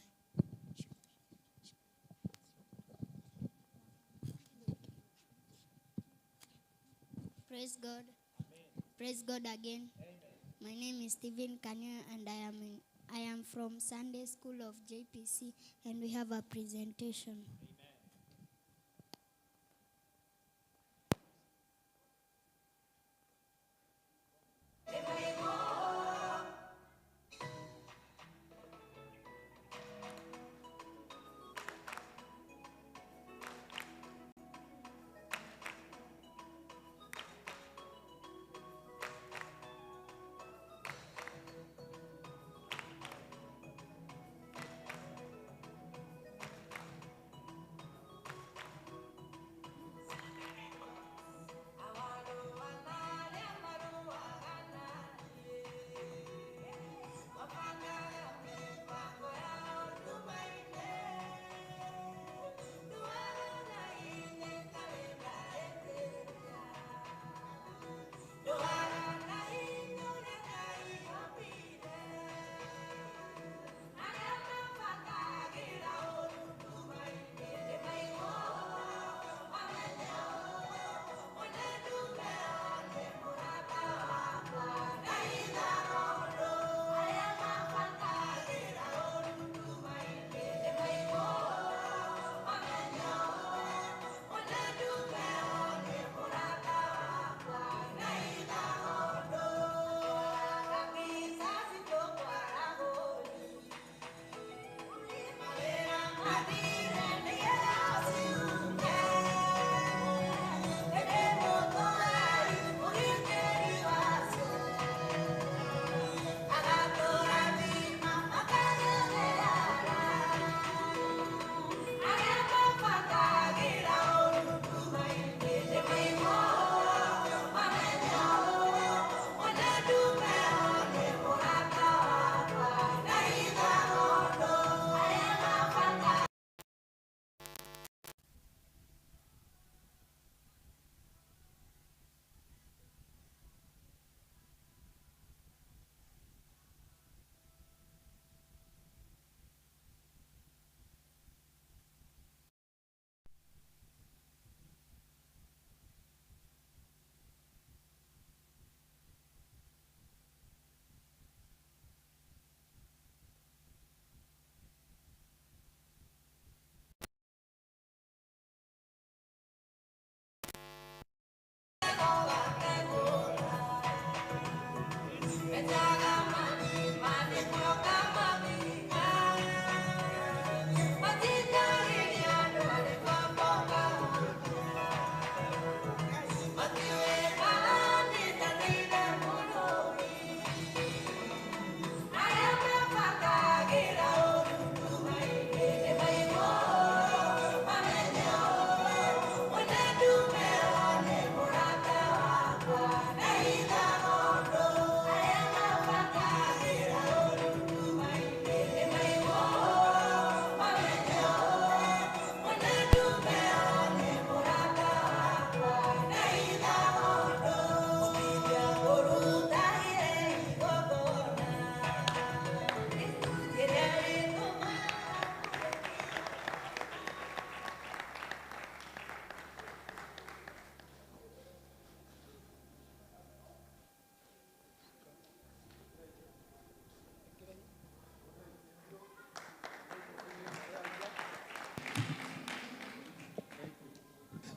Praise God. Amen. Praise God again. Amen. My name is Stephen Kanya and I am from Sunday School of JPC, and we have a presentation.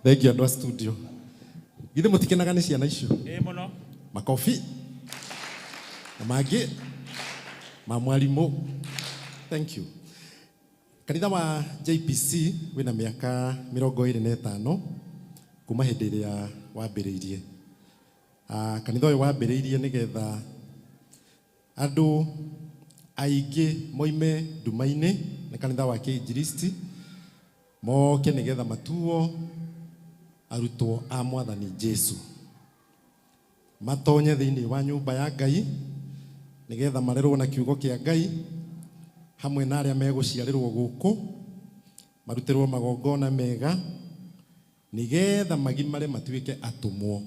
Thengiũ andũ a studio. Githĩ mũtikenaga nĩ ciana icio? Ĩ mũno. Makobi na mangĩ ma mwarimũ. Thank you. Kanitha wa JPC wĩna mĩaka 25 kuma hĩndĩ ĩrĩa wambĩrĩirie. Kanitha ũyũ wambĩrĩirie nĩgetha andũ aingĩ moime nduma-inĩ, nĩ kanitha wa kĩinjilisti, moke nĩgetha matuo arutwo a Mwathani Jesu, matonye thĩinĩ wa nyũmba ya Ngai nĩgetha marerwo na kiugo kĩa Ngai hamwe na arĩa megũciarĩrwo gũkũ, marutĩrwo magongona mega nĩgetha magimare matuĩke atũmwo.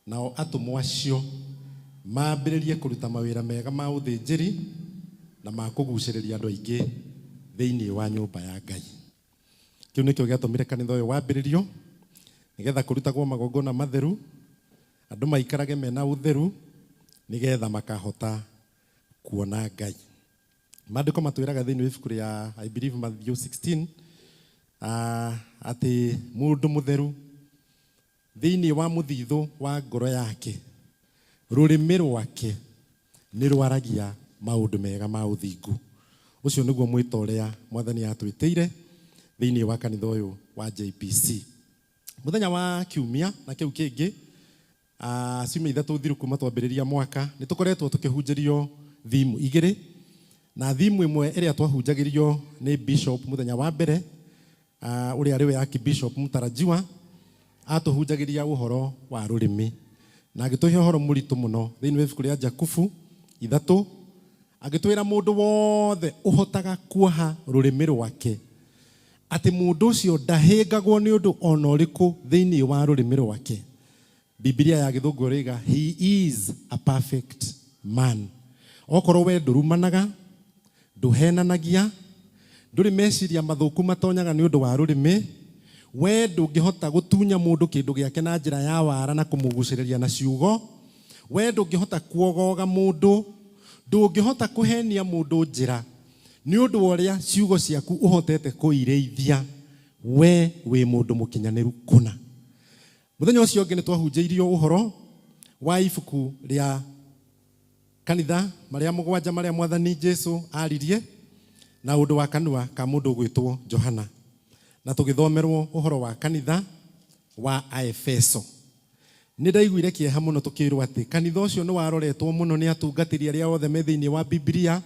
Nao atũmwo acio mambĩrĩrie kũruta mawĩra mega ma ũthĩnjĩri na ma kũgucĩrĩria andũ aingĩ thĩinĩ wa nyũmba ya Ngai. Kĩu nĩkĩo gĩatũmire kanitha ũyũ wambĩrĩrio, nĩgetha kũrutagwo magongona matheru, andũ maikarage mena ũtheru, nĩgetha makahota kuona Ngai. Maandĩko matwĩraga thĩinĩ wa ibuku rĩa, I believe, Matthew 16, atĩ mũndũ mũtheru thĩinĩ wa mũthithũ wa ngoro yake, rũrĩmĩ rwake nĩ rwaragia maũndũ mega ma ũthingu. Ũcio nĩguo mwĩto ũrĩa Mwathani atwĩtĩire thĩinĩ wa kanitha ũyũ wa JPC. Mũthenya wa kiumia na kĩu kĩngĩ, ciumia ithatũ thiru kuma twambĩrĩria mwaka, nĩ tũkoretwo tũkĩhunjĩrio thimu igĩrĩ, na thimu ĩmwe ĩrĩa twahunjagĩrio nĩ bishop mũthenya wa mbere, ũrĩa arĩ we archbishop mũtarajiwa, atũhunjagĩria ũhoro wa rũrĩmĩ na agĩtũhe ũhoro mũritũ mũno thĩinĩ wa ibuku rĩa Jakubu 3, agĩtwĩra mũndũ wothe ũhotaga kuoha rũrĩmĩ rwake, atĩ mũndũ ũcio ndahĩngagwo nĩ ũndũ ona ũrĩkũ thĩinĩ wa rũrĩmĩ rwake. Biblia ya gĩthũngũ ĩrauga he is a perfect man. Okorwo we ndũrumanaga, ndũhenanagia, ndũrĩ meciria mathũku matonyaga nĩ ũndũ wa rũrĩmĩ, we ndũngĩhota gũtunya mũndũ kĩndũ gĩake na njĩra ya wara na kũmũgucĩrĩria na ciugo, we ndũngĩhota kuogoga mũndũ, ndũngĩhota kũhenia mũndũ njĩra nĩ ũndũ wa ũrĩa ciugo ciaku ũhotete kũirĩithia, we wĩ mũndũ mũkinyanĩru kũna. Mũthenya ũcio ũngĩ nĩ twahunjĩirio ũhoro wa ibuku rĩa kanitha marĩa mũgwanja marĩa Mwathani Jesu aririe na ũndũ wa kanua ka mũndũ ũgwĩtwo Johana, na tũgĩthomerwo ũhoro wa kanitha wa Aefeso. Nĩ ndaiguire kĩeha mũno tũkĩrwo atĩ kanitha ũcio nĩ waroretwo mũno nĩ atungatĩri arĩa othe me thĩinĩ wa Biblia,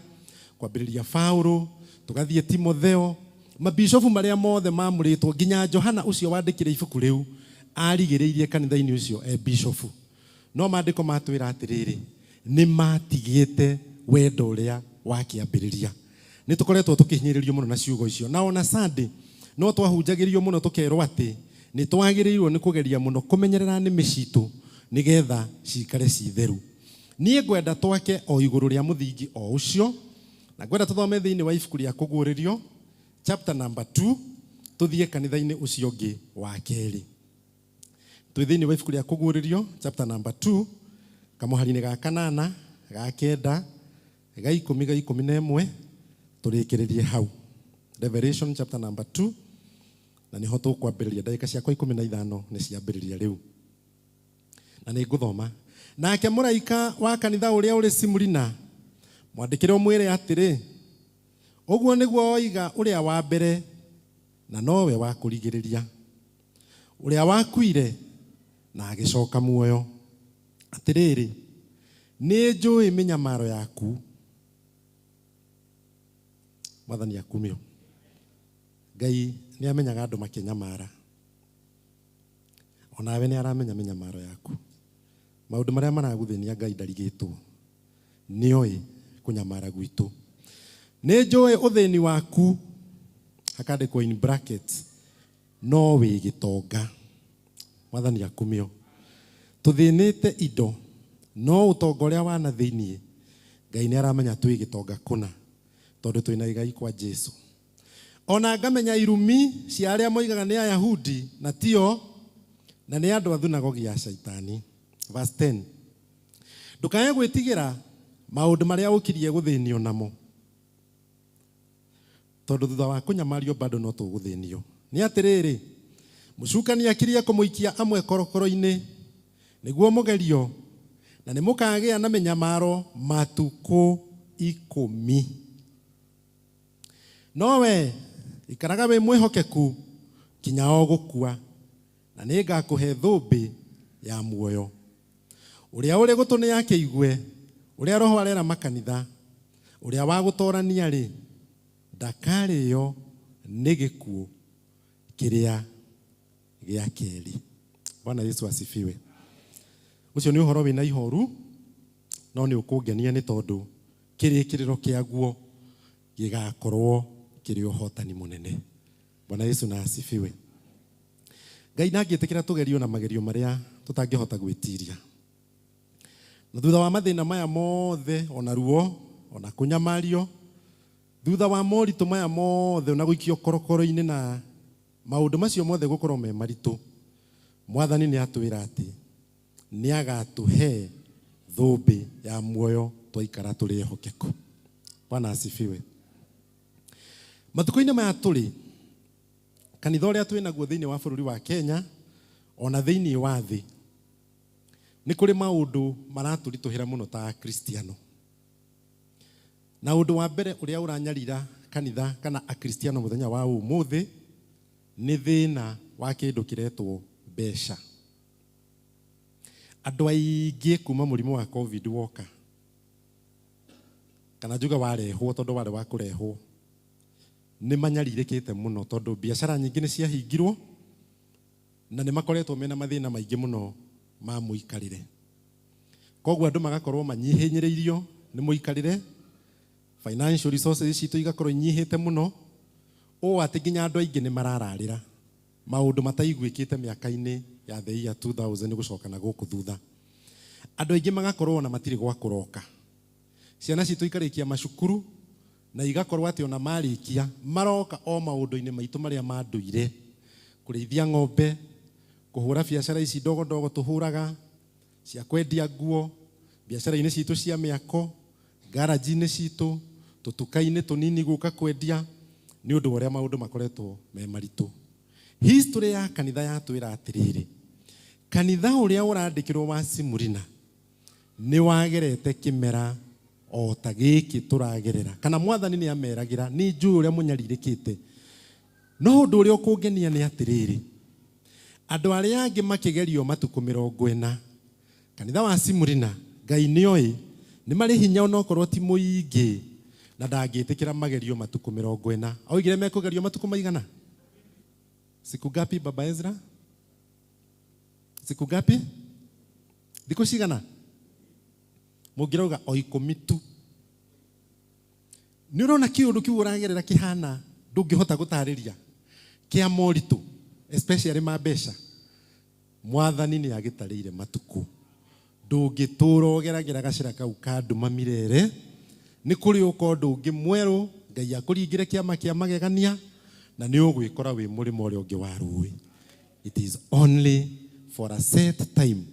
kwambĩrĩria Paulo, tũgathiĩ Timotheo, mabishofu marĩa mothe mamũrĩtwo, nginya Johana ũcio wandĩkire ibuku rĩu arigĩrĩirie kanitha-inĩ ũcio e bishofu. No maandĩko matwĩra atĩrĩrĩ, nĩ matigĩte wendo ũrĩa wa kĩambĩrĩria. Nĩ tũkoretwo tũkĩhinyĩrĩrio mũno na ciugo icio, na ona Sunday no twahunjagĩrio mũno tũkerwo atĩ nĩ twagĩrĩirwo nĩ kũgeria mũno kũmenyerera nĩmĩ citũ nĩgetha cikare ci theru. Niĩ ngwenda twake o igũrũ rĩa mũthingi o ũcio, na ngwenda tũthome thĩinĩ wa ibuku rĩa Kũguũrĩrio chapter number 2, tũthiĩ kanitha-inĩ ũcio ũngĩ wa kerĩ. Twĩ thĩinĩ wa ibuku rĩa Kũguũrĩrio chapter number 2, kamũhari-inĩ ga 8, ga 9, ga 10, ga 11, tũrĩkĩrĩrie hau. Revelation chapter number 2, na nĩho tũkwambĩrĩria. Ndagĩka ciakwa 15 nĩ ciambĩrĩria rĩu, na nĩ ngũthoma. Nake mũraika wa kanitha ũrĩa ũrĩ Simurina mwandĩkĩre ũmwĩre atĩrĩ, ũguo nĩguo oiga ũrĩa wa mbere na nowe wa kũrigĩrĩria, ũrĩa wakuire na agĩcoka muoyo. Atĩrĩrĩ, nĩ njũĩ mĩnyamaro yaku. Mwathani akumio. Ngai nĩ amenyaga andũ makĩnyamara, onawe nĩ aramenya mĩnyamaro yaku. Maũndũ marĩa maragũthĩnia Ngai ndarigĩtwo, nĩoĩ kũnyamara gwitũ. Nĩ njũĩ ũthĩni waku, hakandĩkwo in brackets, no wĩ gĩtonga. Mwathani akumio. Tũthĩnĩte indo, no ũtonga ũrĩa wa na thĩinĩ Ngai nĩ aramenya twĩ gĩtonga kũna, tondũ twĩna igai kwa Jesu. Ona ngamenya irumi cia arĩa moigaga nĩ Ayahudi na tio, na nĩ andũ a thunagogi ya Shaitani. Verse 10. Ndũkae gwĩtigĩra maũndũ marĩa ũkirie gũthĩnio namo, tondũ thutha wa kũnyamario bado no tũgũthĩnio. Nĩ atĩrĩrĩ, Mũcukani akirie kũmũikia amwe korokoro-inĩ nĩguo mũgerio, na nĩ mũkagĩa na mĩnyamaro matukũ 10. No we ikaraga wĩ mwĩhokeku kinya o gũkua, na nĩ ngakũhe thũmbĩ ya muoyo. Ũrĩa ũrĩ gũtũ nĩ akĩigue ũrĩa Roho arera makanitha. Ũrĩa wa gũtorania-rĩ, ndakarĩo nĩ gĩkuũ kĩrĩa gĩa kerĩ. Bwana Yesu asifiwe. Ũcio nĩ ũhoro wĩna ihoru, no nĩ ũkũngenia nĩ tondũ kĩrĩkĩrĩro kĩaguo gĩgakorwo kĩrĩ ũhotani mũnene. Bwana Yesu na asifiwe. Ngai ndangĩtĩkĩra tũgerio na magerio marĩa tũtangĩhota gwĩtiria. Na thutha wa mathĩna maya mothe, ona ruo, ona kũnyamario, thutha wa moritũ maya mothe, ona gũikio korokoro-inĩ na maũndũ macio mothe gũkorwo me maritũ, Mwathani nĩ atwĩra atĩ nĩ agatũhe thũmbĩ ya muoyo twaikara tũrĩ ehokeku. Bwana asifiwe. Matukũ-inĩ maya tũrĩ, kanitha ũrĩa twĩ naguo thĩinĩ wa bũrũri wa Kenya, ona thĩinĩ wa thĩ, nĩ kũrĩ maũndũ maratũritũhĩra mũno ta Akristiano. Na ũndũ wa mbere ũrĩa ũranyarira kanitha kana Akristiano mũthenya wa ũmũthĩ nĩ thĩna wa kĩndũ kĩretwo mbeca. Andũ aingĩ kuma mũrimũ wa COVID woka, kana njuge warehwo tondũ warĩ wa kũrehwo, nĩ manyarirĩkĩte mũno tondũ biacara nyingĩ nĩ ciahingirwo na nĩ makoretwo mena mathĩna maingĩ mũno ma mũikarĩre. Koguo andũ magakorwo manyihinyĩrĩirio nĩ mũikarĩre, financial resources citũ igakorwo inyihĩte mũno, ũũ atĩ nginya andũ aingĩ nĩ marararĩra maũndũ mataiguĩkĩte mĩaka-inĩ ya the year 2000 gũcoka na gũkũ thutha. Andũ aingĩ magakorwo ona matirĩ gwa kũroka. Ciana citũ ikarĩkia macukuru na igakorwo atĩ ona marĩkia maroka o maũndũ-inĩ maitũ marĩa ma ndũire, kũrĩithia ng'ombe, kũhũra biacara ici ndogo ndogo tũhũraga cia kwendia nguo, biacara-inĩ citũ cia mĩako, garage-inĩ citũ, tũtuka-inĩ tũnini gũka kwendia, nĩ ũndũ wa ũrĩa maũndũ makoretwo me maritũ. History ya kanitha yatwĩra atĩrĩrĩ, kanitha ũrĩa ũrandĩkĩrwo wa Simurina nĩ wagerete kĩmera o ta gĩkĩ tũragerera, kana Mwathani nĩ ameragĩra nĩ njũĩ ũrĩa mũnyarirĩkĩte. No ũndũ ũrĩa ũkũngenia nĩ atĩrĩrĩ, andũ arĩa angĩ makĩgerio matukũ 40, kanitha wa Simurina Ngai nĩoĩ nĩ marĩ hinya onokorwo ti mũingĩ, na ndangĩtĩkĩra magerio matukũ 40. Oigire mekũgerio matukũ maigana? Siku ngapi Baba Ezra? Siku ngapi? Thikũ cigana? Mũngĩrauga o 10 tu. Nĩ ũrona kĩũndũ kĩu ũragerera kĩhana ndũngĩhota gũtarĩria kĩa moritũ, especially ma mbeca. Mwathani nĩ agĩtarĩire matukũ. Ndũngĩtũra ũgeragĩra gacĩra kau ka nduma mirere, nĩ kũrĩ ũka ũndũ ũngĩ mwerũ, Ngai akũringĩre kĩama kĩa magegania, na nĩ ũgwĩkora wĩ mũrĩmo ũrĩa ũngĩ wa rũĩ. It is only for a set time.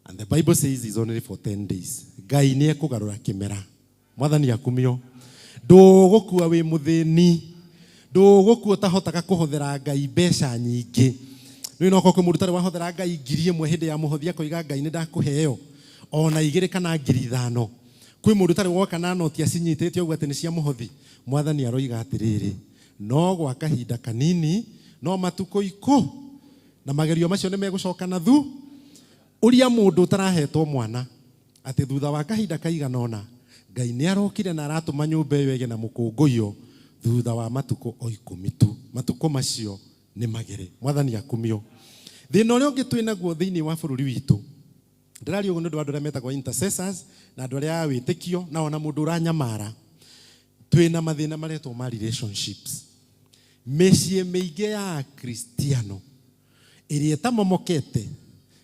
And the Bible says it's only for 10 days. Ngai nĩ ekũgarũra kĩmera. Mwathani akumio. Ndũgũkua wĩ mũthĩni. Ndũgũkua ũtahotaga kũhũthĩra Ngai mbeca nyingĩ. Rĩu no korwo kwĩ mũndũ ũtarĩ wahũthĩra Ngai 1000 hĩndĩ ya mũhothi akoiga Ngai nĩ ndakũheo ona 2 kana 5000. Kwĩ mũndũ ũtarĩ woka na noti acinyitĩte ũguo atĩ nĩ cia mũhothi. Mwathani aroiga atĩrĩrĩ, no gwa kahinda kanini, no matukũ 10, na magerio macio nĩ megũcoka na thu. Ũria mũndũ ũtarahetwo mwana atĩ thutha wa kahinda kaigana ũna Ngai nĩ arokire na aratũma nyũmba ĩyo ĩgĩe na mũkũngũiyo thutha wa matukũ o 10 tu. Matukũ macio nĩ magere. Mwathani akumio. Thĩna ũrĩa ũngĩ twĩ naguo thĩinĩ wa bũrũri witũ, ndĩraria ũguo nĩ ũndũ wa andũ arĩa metagwo intercessors na andũ arĩa a wĩtĩkio na ona mũndũ ũranyamara. Twĩna mathĩna maretwo ma relationships. Mĩciĩ mĩingĩ ya Akristiano ĩrĩa ĩtamomokete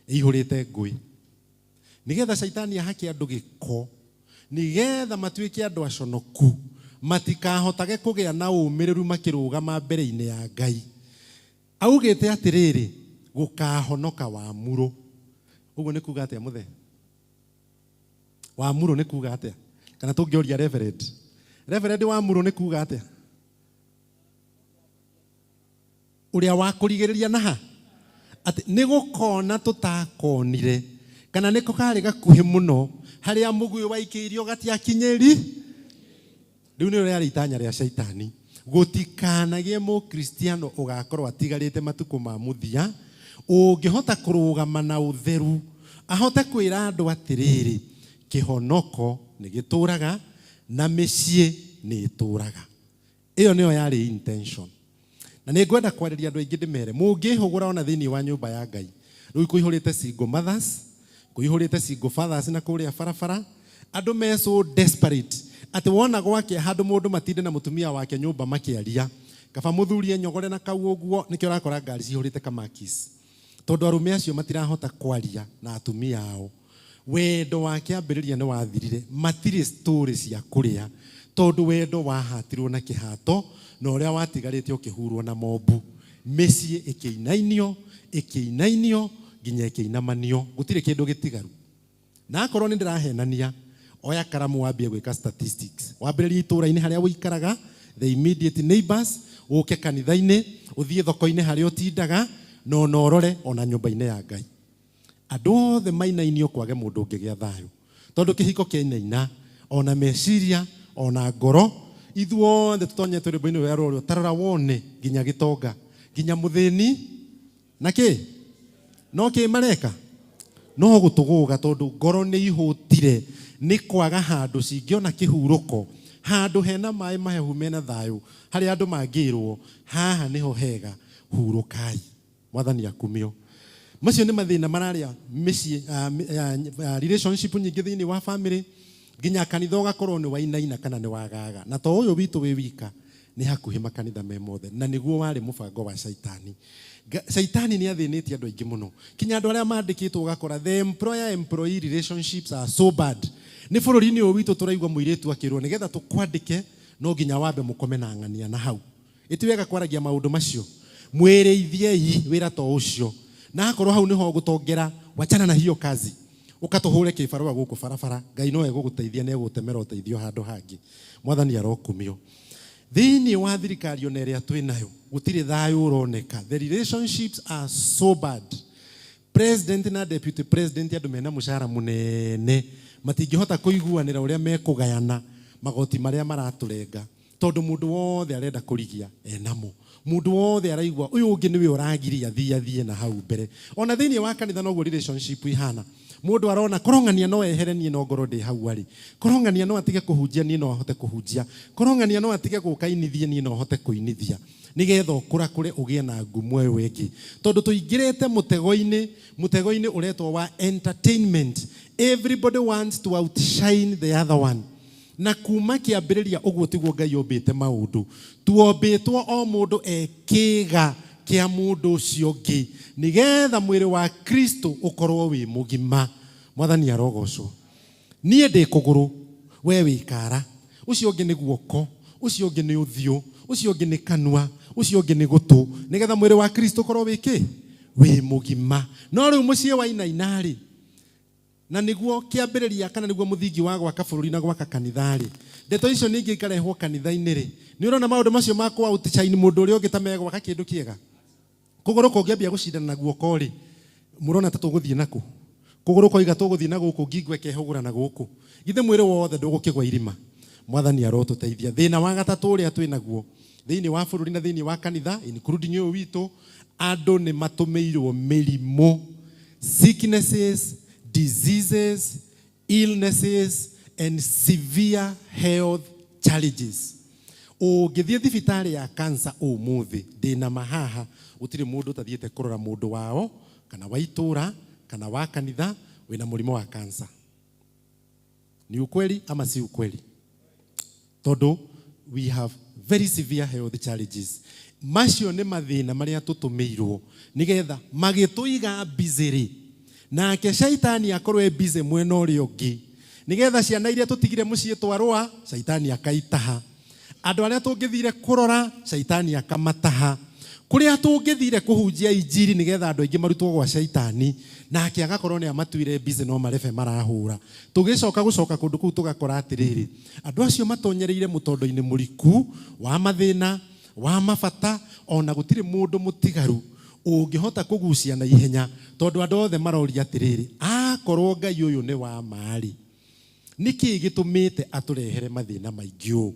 ĩihũrĩte ngũĩ, nĩgetha caitani ahake andũ gĩko, nĩgetha matuĩke andũ aconoku, matikahotage kũgĩa na ũmĩrĩru makĩrũgama mbere-inĩ ya Ngai. Augĩte atĩrĩrĩ, gũkahonoka wamũrũ. Ũguo nĩ kuga atĩa mũthee? Wamũrũ nĩ kuga atĩa? Kana tũngĩũria reverend. Reverend wamũrũ nĩ kuga atĩa? Ũrĩa wa kũrigĩrĩria na ha? Atĩ nĩ gũkona tũtakonire kana nĩko karĩ gakuhĩ mũno harĩa mũguĩ waikĩirio gatiakinyĩri. Rĩu nĩrĩo rĩarĩ itanya rĩa Shaitani, gũtikanagĩe Mũkristiano ũgakorwo atigarĩte matukũ ma mũthia ũngĩhota kũrũgama na ũtheru, ahote kwĩra andũ atĩrĩrĩ, kĩhonoko nĩ gĩtũraga na mĩciĩ nĩ ĩtũraga. Ĩyo nĩyo yarĩ intention. Na nĩ ngwenda kwarĩria andũ aingĩ ndĩmere, mũngĩhũgũra ona thĩinĩ wa nyũmba ya Ngai, rĩu kũihũrĩte single mothers, kũihũrĩte single fathers na kũrĩa barabara, andũ me so desperate atĩ wona gwake handũ mũndũ matinde na mũtumia wake nyũmba makĩaria, kaba mũthuri enyogore na kau ũguo, nĩkĩo ũrakora ngari cihũrĩte kamakis, tondũ arũme acio matirahota kwaria na atumia ao. Wendo wa kĩambĩrĩria nĩ wathirire, matirĩ story cia kũrĩa, tondũ wendo wahatirwo na kĩhato na ũrĩa watigarĩte ũkĩhurwo na mobu. Mĩciĩ ĩkĩinainio, ĩkĩinainio nginya ĩkĩinamanio, gũtirĩ kĩndũ gĩtigaru. Na akorwo nĩ ndĩrahenania, oya karamu wambie gwĩka statistics. Wambĩrĩrie itũũra-inĩ harĩa ũikaraga, the immediate neighbors, ũke kanitha-inĩ, ũthiĩ thoko-inĩ harĩa ũtindaga, na ona ũrore ona nyũmba-inĩ ya Ngai. Andũ othe mainainio kwage mũndũ ũngĩgĩa thayũ, tondũ kĩhiko kĩainaina ona meciria ona ngoro, ithuothe tũtonyete rwĩmbo-inĩ rũrĩa rũrĩa, ta rora wone nginya gĩtonga nginya mũthĩni na kĩ no kĩ mareka no gũtũgũga, tondũ ngoro nĩ ihũtire nĩ kwaga handũ cingĩona kĩhurũko, handũ hena maĩ mahehu mena thayũ, harĩa andũ mangĩrwo haha nĩho hega, hurũkai. Mwathani akumio. Macio nĩ mathĩna mararĩa mĩciĩ, relationship nyingĩ thĩinĩ wa family, nginya kanitha ũgakorwo nĩ wainaina kana nĩ wagaga. Na to ũyũ witũ wĩ wika, nĩ hakuhĩ makanitha me mothe, na nĩguo warĩ mũbango wa Shaitani. Shaitani nĩ athĩnĩtie andũ aingĩ mũno, kinya andũ arĩa mandĩkĩtwo ũgakora the employer employee relationships are so bad. Nĩ bũrũri-inĩ ũyũ witũ tũraigua mũirĩtu akĩrwo nĩgetha tũkwandĩke no nginya wambe mũkome na ng'ania na hau. Ĩti wega kwaragia maũndũ macio, mwĩrĩithiei wĩra to ũcio, na akorwo hau nĩho ũgũtongera, wachana na hiyo kazi, ũkatũhũre kĩbarũa gũkũ barabara. Ngai no egũgũteithia na egũgũtemera ũteithio handũ hangĩ. Mwathani arokumio. Thĩinĩ wa thirikari ona ĩrĩa twĩ nayo gũtirĩ thayũ ũroneka. The relationships are so bad. President na deputy president, andũ mena mũcara mũnene, matingĩhota kũiguanĩra ũrĩa mekũgayana magoti marĩa maratũrenga, tondũ mũndũ wothe arenda kũrigia enamo, mũndũ wothe araigua ũyũ ũngĩ nĩwe ũragiria athiĩ athiĩ na hau mbere. Ona thĩinĩ wa kanitha noguo relationship ihana. Mũndũ arona korong'ania no ehere, niĩ no ngorwo ndĩ hau arĩ, korong'ania no atige kũhunjia, niĩ no ahote kũhunjia, korong'ania no atige gũka inithie, niĩ no ahote kũinithia, nĩgetha ũkũrakũre ũgĩe na ngumo ĩyo ĩngĩ. Tondũ tũingĩrĩte mũtego-inĩ, mũtego-inĩ ũretwo wa entertainment. Everybody wants to outshine the other one. Na kuma kĩambĩrĩria ũguo tiguo Ngai ombĩte maũndũ. Tuombĩtwo o mũndũ e kĩĩga kĩa mũndũ ũcio ũngĩ, nĩgetha mwĩrĩ wa Kristo ũkorwo wĩ mũgima. Mwathani arogocwo. Niĩ ndĩ kũgũrũ, we wĩ kara, ũcio ũngĩ nĩ guoko, ũcio ũngĩ nĩ ũthiũ, ũcio ũngĩ nĩ kanua, ũcio ũngĩ nĩ gũtũ, nĩgetha mwĩrĩ wa Kristo ũkorwo wĩ kĩ wĩ mũgima. No rĩu mũciĩ wainaina-rĩ, na nĩguo kĩambĩrĩria kana nĩguo mũthingi wa gwaka bũrũri na gwaka kanitha-rĩ, ndeto icio ningĩ ikarehwo kanitha-inĩ-rĩ, nĩ ũrona maũndũ macio ma kũ outshine mũndũ ũrĩa ũngĩ ta megwaka kĩndũ kĩega. Kũgũrũ kũngĩambia gũcindana na guoko-rĩ, mũrona ta tũgũthiĩ nakũ? Kũgũrũ koiga tũgũthiĩ na gũkũ, ngingo ĩkehũgũra na gũkũ. Githĩ mwĩrĩ wothe ndũgũkĩgwa irima? Mwathani arotũteithia. Thĩna wa gatatũ ũrĩa twĩ naguo thĩinĩ wa bũrũri na thĩinĩ wa kanitha, including ũyũ witũ, andũ nĩ matũmĩirwo mĩrimũ, sicknesses, diseases, illnesses and severe health challenges. Ũngĩthiĩ thibitarĩ ya cancer ũmũthĩ, ndĩna mahaha gũtirĩ mũndũ ũtathiĩte kũrora mũndũ wao kana wa itũũra kana wa kanitha wĩna mũrimũ wa cancer. Ni ukweli ama si ukweli? Tondũ we have very severe health challenges. Macio nĩ mathĩna marĩa tũtũmĩirwo nĩgetha magĩtũiga busy rĩ, nake shaitani akorwo e busy mwena ũrĩa ũngĩ, nĩgetha ciana iria tũtigire mũciĩ twarũa, shaitani akaitaha. Andũ arĩa tũngĩthire kũrora, shaitani akamataha. Kũrĩa tũngĩthire kũhunjia injiri nĩgetha andũ aingĩ marutwo gwa shaitani, nake agakorwo nĩ amatuire busy, no marebe marahũra. Tũgĩcoka gũcoka kũndũ kũu tũgakora atĩrĩrĩ, andũ acio matonyereire mũtondo-inĩ mũriku wa mathĩna wa mabata, ona gũtirĩ mũndũ mũtigaru. Ũngĩhota kũgucia na ihenya tondũ andũ othe maroria atĩrĩrĩ, akorwo Ngai ũyũ nĩ wa ma-rĩ, nĩkĩ gĩtũmĩte atũrehere mathĩna maingĩ ũũ?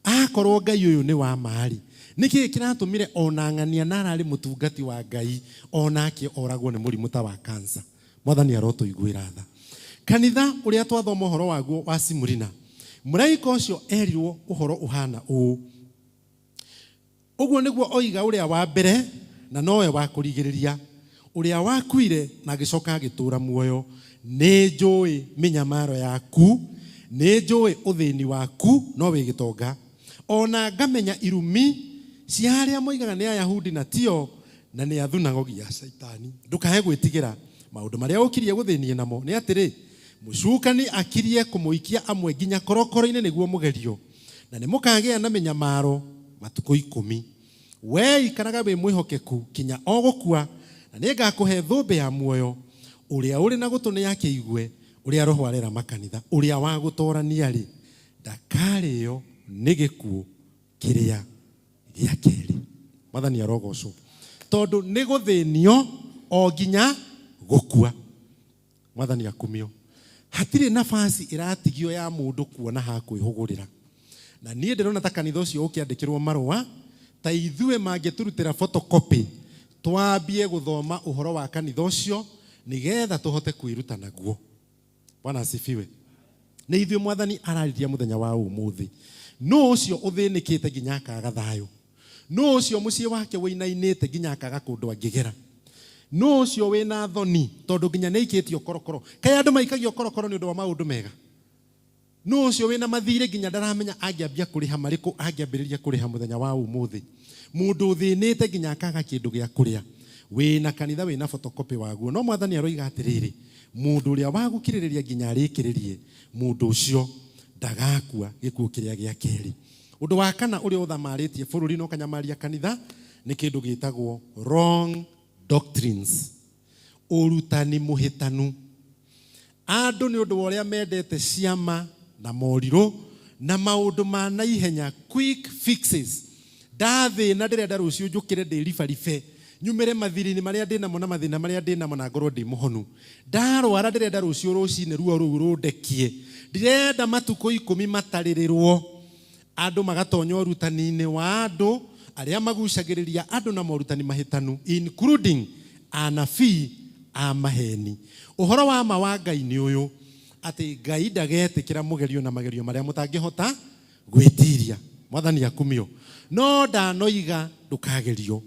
Akorwo Ngai ũyũ nĩ wa ma-rĩ, nĩkĩ kĩratũmire ona ng'ania na ararĩ mũtungati wa Ngai onake oragwo nĩ mũrimũ ta wa cancer? Mwathani arotũiguĩra tha. Kanitha ũrĩa twathoma ũhoro waguo wa Simurina, mũraika ũcio erirwo ũhoro ũhana ũũ, Ũguo nĩguo oiga ũrĩa wa mbere na nowe wa kũrigĩrĩria, ũrĩa wakuire na agĩcoka agĩtũũra muoyo. Nĩnjũĩ mĩnyamaro yaku, nĩnjũĩ ũthĩni waku, no wĩ gĩtonga, o na ngamenya irumi cia arĩa moigaga nĩ Ayahudi na tio, na nĩ a thunagogi ya Shaitani. Ndũkae gwĩtigĩra maũndũ marĩa ũkirie gũthĩnie namo, nĩ atĩrĩ, mũcukani akirie kũmũikia amwe nginya korokoro-inĩ nĩguo mũgerio, na nĩ mũkagĩa na mĩnyamaro matukũ ikũmi. Wee ikaraga wĩ mwĩhokeku kinya o gũkua, na nĩngakũhe thũmbĩ ya muoyo. Ũrĩa ũrĩ na gũtũ nĩakĩigue ũrĩa Roho arera makanitha. Ũrĩa wa gũtorania-rĩ, ndakarĩo nĩ gĩkuũ kĩrĩa gĩa kerĩ. Mwathani arogocwo, tondũ nĩ gũthĩnio o nginya gũkua. Mwathani akumio. Hatirĩ nafasi ĩratigio ya mũndũ kuona ha kwĩhũgũrĩra. Na niĩ ndĩrona ta kanitha ũcio ũkĩandĩkĩrwo marũa, ta ithuĩ mangĩtũrutĩra photocopy, twambie gũthoma ũhoro wa kanitha ũcio nĩgetha tũhote kwĩruta naguo. Bwana asifiwe. Nĩ ithuĩ Mwathani ararĩria mũthenya wa ũmũthĩ. Nũ ũcio ũthĩnĩkĩte nginya akaga thayũ? Nũ ũcio mũciĩ wake ũinainĩte nginya akaga kũndũ angĩgera? Nũ ũcio wĩna thoni tondũ nginya nĩ aikĩtio korokoro? Kaĩ andũ maikagio korokoro nĩ ũndũ wa maũndũ mega? Nũ ũcio wĩna mathirĩ nginya ndaramenya angĩambia kũrĩha marĩkũ angĩambĩrĩria kũrĩha mũthenya wa ũmũthĩ? Mũndũ ũthĩnĩte nginya akaga kĩndũ gĩa kũrĩa. Wĩna kanitha wĩna photocopy waguo. No Mwathani aroiga atĩrĩrĩ, mũndũ ũrĩa wa gũkirĩrĩria nginya arĩkĩrĩrie, mũndũ ũcio ndagakua gĩkuũ kĩrĩa gĩa kerĩ. Ũndũ wa kana ũrĩa ũthamarĩtie bũrũri na ũkanyamaria kanitha nĩ kĩndũ gĩtagwo wrong doctrines, ũrutani mũhĩtanu. Andũ nĩ ũndũ wa ũrĩa mendete ciama na morirũ na maũndũ ma naihenya, quick fixes. Ndathĩna ndĩrenda rũciũ njũkĩre ndĩribaribe nyumĩre mathiri-inĩ marĩa ndĩnamo na mathĩna marĩa ndĩnamo na ngorwo ndĩ mũhonu. Ndarwara ndĩrenda rũciũ rũcinĩ ruo rũu rũndekie. Ndirenda matukũ ikũmi matarĩrĩrwo. Andũ magatonya ũrutani-inĩ wa andũ arĩa magucagĩrĩria andũ na morutani mahĩtanu, including anabii a maheni. Ũhoro wa ma wa Ngai nĩ ũyũ, atĩ Ngai ndagetĩkĩra mũgerio na magerio marĩa mũtangĩhota gwĩtiria. Mwathani akumio. No ndanoiga ndũkagerio.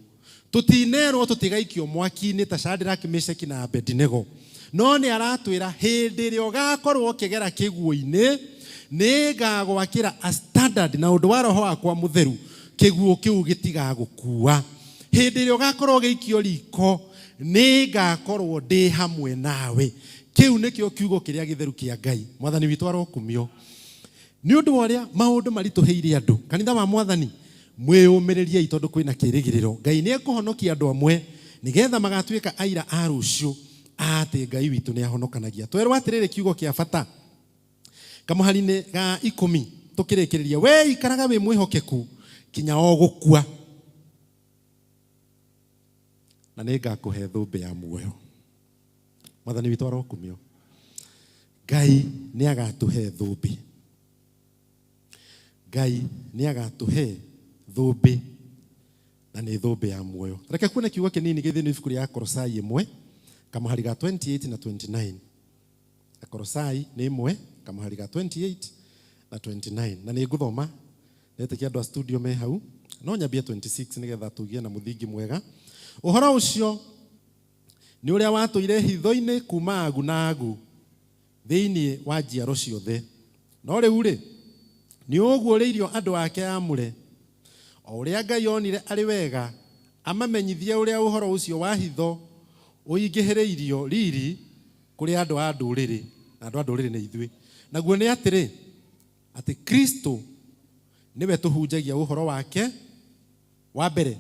Tũtinerwo tũtigaikio mwaki-inĩ ta Shadrach, Meshaki na Abednego. No nĩ aratwĩra hĩndĩ ĩrĩa ũgakorwo ũkĩgera kĩguũ-inĩ, nĩ ngagwakĩra a standard na ũndũ wa roho wakwa mũtheru, kĩguũ kĩu gĩtigagũkua. Hĩndĩ ĩrĩa ũgakorwo ũgĩikio riko, nĩ ngakorwo ndĩ hamwe nawe. Kĩu nĩkĩo kiugo kĩrĩa gĩtheru kĩa Ngai. Mwathani witũ arokumio. Nĩ ũndũ wa ũrĩa maũndũ maritũhĩire andũ, kanitha wa Mwathani, mwĩyũmĩrĩriei tondũ kwĩna kĩĩrĩgĩrĩro. Ngai nĩ ekũhonokia andũ amwe nĩgetha magatuĩka aira a rũciũ atĩ Ngai witũ nĩ ahonokanagia. Twerwo atĩrĩrĩ kiugo kĩa bata kamũhari-inĩ ga ikũmi tũkĩrĩkĩrĩria, wee ikaraga wĩ mwĩhokeku kinya o gũkua, na nĩ ngakũhe thũmbĩ ya muoyo. Mwathani witũ arokumio. Ngai nĩ agatũhe thũmbĩ. Ngai nĩ agatũhe thũmbĩ na nĩ thũmbĩ ya muoyo. Reke kuone kiugo kĩnini gĩ thĩinĩ ibuku rĩa Akolosai ĩmwe kamũhari ga 28 na 29. Akolosai nĩ ĩmwe kamũhari ga 28 na 29 na nĩ ngũthoma netĩkia andũ a studio me hau no nyambie 26 nĩgetha tũgĩe na mũthingi mwega. Ũhoro ũcio nĩ ũrĩa watũire hitho-inĩ kuma agu na agu thĩinĩ wa njiaro ciothe. No rĩu-rĩ, nĩ ũguũrĩirio andũ ake aamũre, o ũrĩa Ngai onire arĩ wega amamenyithie ũrĩa ũhoro ũcio wa hitho ũingĩhĩrĩirio riri kũrĩ andũ a ndũrĩrĩ, na andũ a ndũrĩrĩ nĩ ithuĩ, naguo nĩ atĩrĩ, atĩ Kristo nĩwe tũhunjagia ũhoro wake wa mbere,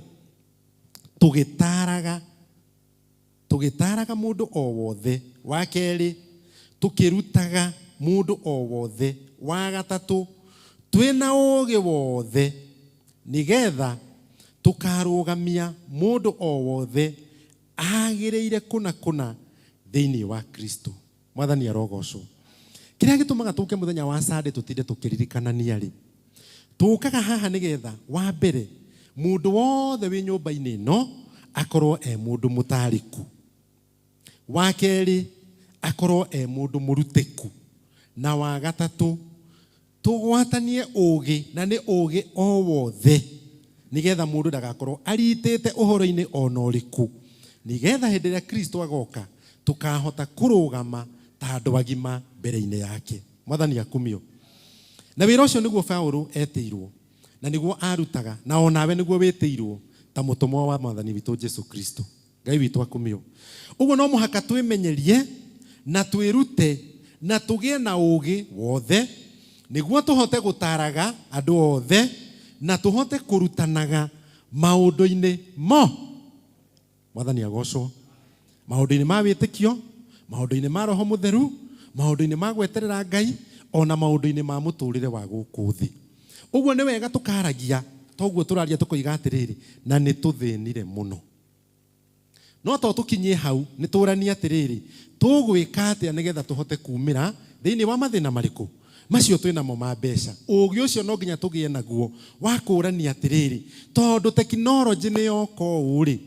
tũgĩtaaraga tũgĩtaaraga mũndũ o wothe, wa kerĩ, tũkĩrutaga mũndũ o wothe, wa gatatũ, twĩna ũũgĩ wothe, nĩgetha tũkarũgamia mũndũ o wothe Agĩrĩire kũna kũna thĩinĩ wa Kristo. Mwathani arogocwo. Kĩrĩa gĩtũmaga tũke mũthenya wa Sunday tũtinde tũkĩririkanania rĩ, tũkaga haha nĩgetha wa mbere mũndũ wothe wĩ nyũmba-inĩ ĩno akorwo e mũndũ mũtarĩku, wa kerĩ akorwo e mũndũ mũrutĩku, na wa gatatũ tũgwatanie ũgĩ, na nĩ ũgĩ o wothe, nĩgetha mũndũ ndagakorwo aritĩte ũhoro-inĩ ona ũrĩkũ, nĩgetha hĩndĩ ĩrĩa Kristo agoka tũkahota kũrũgama ta andũ agima mbere-inĩ yake. Mwathani akumio. Na wĩra ũcio nĩguo Paulo etĩirwo na nĩguo arutaga, na onawe nĩguo wĩtĩirwo ta mũtũmwo wa Mwathani witũ Jesu Kristo. Ngai witũ akumio. Ũguo no mũhaka twĩmenyerie na twĩrute na tũgĩe na ũgĩ wothe, nĩguo tũhote gũtaraga andũ othe na tũhote kũrutanaga maũndũ-inĩ mo. Mwathani agocwo. Maũndũ-inĩ ma wĩtĩkio, maũndũ-inĩ ma Roho Mũtheru, maũndũ-inĩ ma gweterera Ngai, ona maũndũ-inĩ ma mũtũrĩre wa gũkũ thĩ. Ũguo nĩ wega tũkaragia, toguo tũraria tũkoiga atĩrĩrĩ, na nĩ tũthĩnire mũno. No to tũkinyie hau, nĩ tũranie atĩrĩrĩ, tũgwĩka atĩa nĩgetha tũhote kumĩra thĩinĩ wa mathĩna marĩkũ macio twĩnamo ma mbeca. Ũgĩ ũcio no nginya tũgĩe naguo wa kũrania atĩrĩrĩ, tondũ tekinoronjĩ nĩ yoka ũũ rĩ,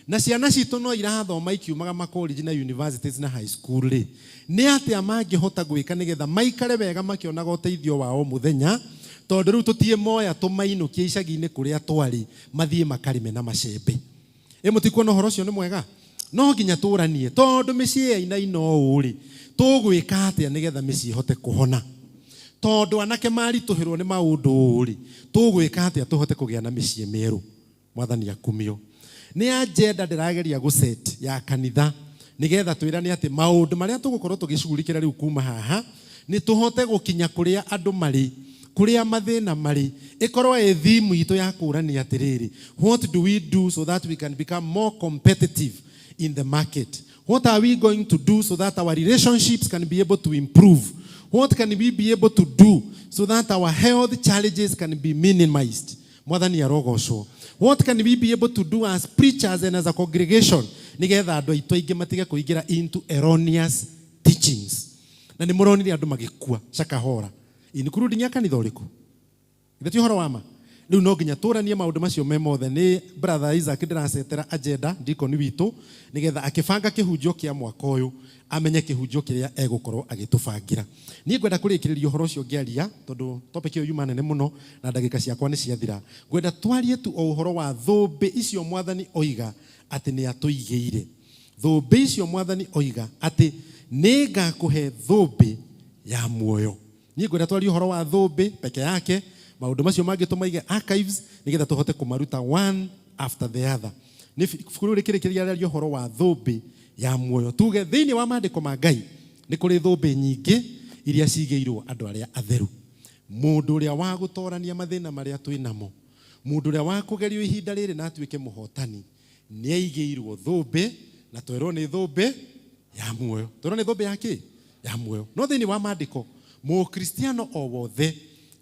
na ciana citũ no irathoma ikiumaga makollege na universities na high school rĩ, nĩ atĩa mangĩhota gwĩka nĩgetha maikare wega makĩonaga ũteithio wa o mũthenya, tondũ rĩu tũtiĩ moya tũmainũkie icagi-inĩ kũrĩa twarĩ mathiĩ makarĩme na macembe. Ĩ mũtikuona ũhoro ũcio nĩ mwega? No nginya tũranie, tondũ mĩciĩ yainaina ũũ rĩ, tũgwĩka atĩa nĩgetha mĩciĩ ĩhote kũhona? Tondũ anake maritũhĩrwo nĩ maũndũ ũũ rĩ, tũgwĩka atĩa tũhote kũgĩa na mĩciĩ mĩerũ? Mwathani akumio. Nĩ agenda ndĩrageria gũset ya kanitha nĩgetha twĩrane atĩ maũndũ marĩa tũgũkorwo tũgĩcugurikĩra rĩu kuma haha nĩ tũhote gũkinya kũrĩa andũ marĩ, kũrĩa mathĩna marĩ, ĩkorwo ĩ theme itũ ya kũrania atĩrĩrĩ, what do we do so that we can become more competitive in the market? What are we going to do so that our relationships can be able to improve? What can we be able to do so that our health challenges can be minimized? Mwathani arogocwo. What can we be able to do as preachers and as a congregation nigetha andũ aitũ aingĩ matige kũingĩra into erroneous teachings? Na nĩ mũronire andũ magĩkua Shakahola, including a kanitha ũrĩkũ? Githĩ ti ũhoro wa ma? Rĩu no nginya tũranie maũndũ macio me mothe. Nĩ brother Isaac ndĩracetera agenda ndikoni witũ nĩgetha akĩbanga kĩhunjio kĩa mwaka ũyũ amenye kĩhunjio kĩrĩa egũkorwo agĩtũbangĩra. Niĩ ngwenda kũrĩkĩrĩria ũhoro ũcio ngĩaria, tondũ topic ĩyo yuma nene mũno na ndagĩka ciakwa nĩ ciathira. Ngwenda twarie tu o ũhoro wa thũmbĩ icio Mwathani oiga atĩ nĩ atũigĩire. Thũmbĩ icio Mwathani oiga atĩ nĩ ngakũhe thũmbĩ ya muoyo. Niĩ ngwenda twarie ũhoro wa thũmbĩ peke yake, maũndũ macio mangĩ tũmaige archives nĩgetha tũhote kũmaruta one after the other. Nĩ ibuku rĩu rĩkĩrĩkĩrĩria rĩaria ũhoro wa thũmbĩ ya muoyo. Tuge thĩinĩ wa maandĩko ma Ngai nĩ kũrĩ thũmbĩ nyingĩ iria cigĩirwo andũ arĩa atheru. Mũndũ ũrĩa wa gũtorania mathĩna marĩa twĩ namo, mũndũ ũrĩa wa kũgerio ihinda rĩrĩ na atuĩke mũhotani, nĩ aigĩirwo thũmbĩ, na twerwo nĩ thũmbĩ ya muoyo. Twerwo nĩ thũmbĩ ya kĩ? Ya muoyo. No thĩinĩ wa maandĩko, mũkristiano o wothe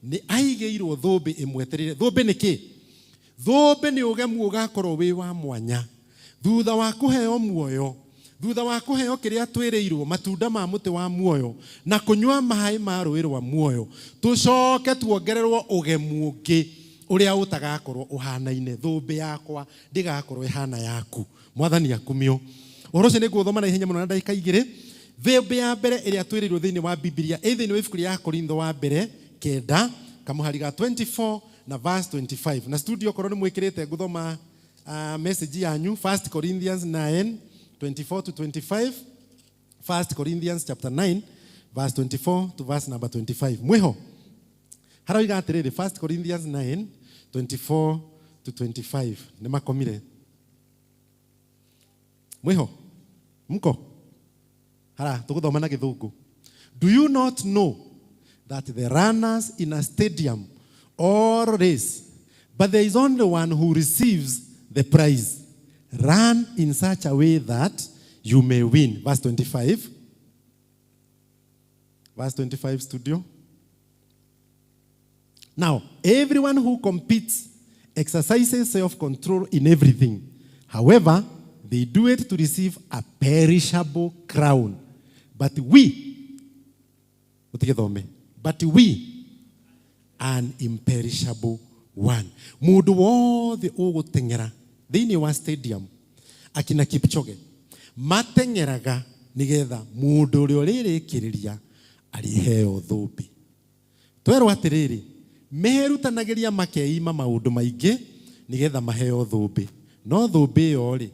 nĩ aigĩirwo thũmbĩ ĩmwetereire. Thũmbĩ nĩ kĩ? Thũmbĩ nĩ ũgemu ũgakorwo wĩ wa mwanya thutha wa kũheo muoyo, thutha wa kũheo kĩrĩa twĩrĩirwo, matunda ma mũtĩ wa muoyo na kũnyua maĩ ma rũĩ rwa muoyo, tũcoke tuongererwo ũgemu ũngĩ ũrĩa ũtagakorwo ũhanaine. Thũmbĩ yakwa ndĩgakorwo ĩhana yaku. Mwathani akumio. Ũhoro ũcio nĩ ngũthoma na ihenya mũno na ndagĩka igĩrĩ. Thũmbĩ ya mbere ĩrĩa twĩrĩirwo thĩinĩ wa Bibilia ĩ thĩinĩ wa ibuku rĩa Korintho wa mbere kenda kamũhari ga 24 na verse 25. Na studio korwo nĩ mwĩkĩrĩte ngũthoma message yanyu 1 Corinthians 9 24 to 25. 1 Corinthians chapter 9 verse 24 to verse number 25. Mwiho haroiga atĩrĩrĩ, 1 Corinthians 9 24 to 25. Nĩ makomire. Mwiho mko hara tũgũthoma na gĩthũngũ. Do you not know that the runners in a stadium all race, but there is only one who receives the prize? Run in such a way that you may win. Verse 25. Verse 25, studio. Now, everyone who competes exercises self-control in everything. However, They do it to receive a perishable crown, but we, utigithome, but we an imperishable one. Mundu wothe ũgũteng'era thĩinĩ wa stadium, akina Kipchoge mateng'eraga nĩgetha mũndũ ũrĩa ũrĩrĩkĩrĩria arĩheo thũmbĩ. Twerwo atĩrĩrĩ, merutanagĩria makeima maũndũ maingĩ nĩgetha maheo thũmbĩ, no thũmbĩ ĩyo rĩ,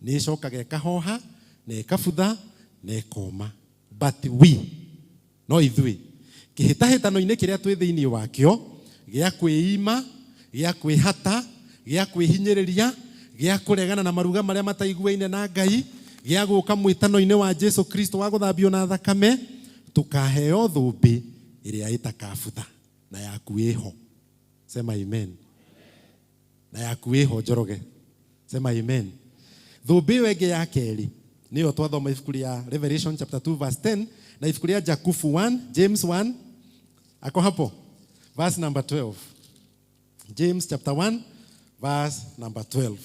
nĩ ĩcokaga ĩkahoha na ĩkabutha na ĩkoma. But we, no ithuĩ kĩhĩtahĩtano-inĩ kĩrĩa twĩ thĩinĩ wakĩo gĩa kwĩima, gĩa kwĩhata, gĩa kwĩhinyĩrĩria, gĩa kũregana na maruga marĩa mataiguaine na Ngai, gĩa gũka mwĩtano-inĩ wa Jesu Kristo wa gũthambio na thakame, tũkaheo thũmbĩ ĩrĩa ĩtakabutha, na yaku ĩho. Sema amen. Na yaku ĩho, Njoroge. Sema amen. Thũmbĩ ĩyo ĩngĩ ya kerĩ nĩyo twathoma ibuku rĩa Revelation chapter 2 verse 10 na ibuku rĩa Jakubu 1, James 1, ako hapo, verse number 12. James chapter 1 verse number 12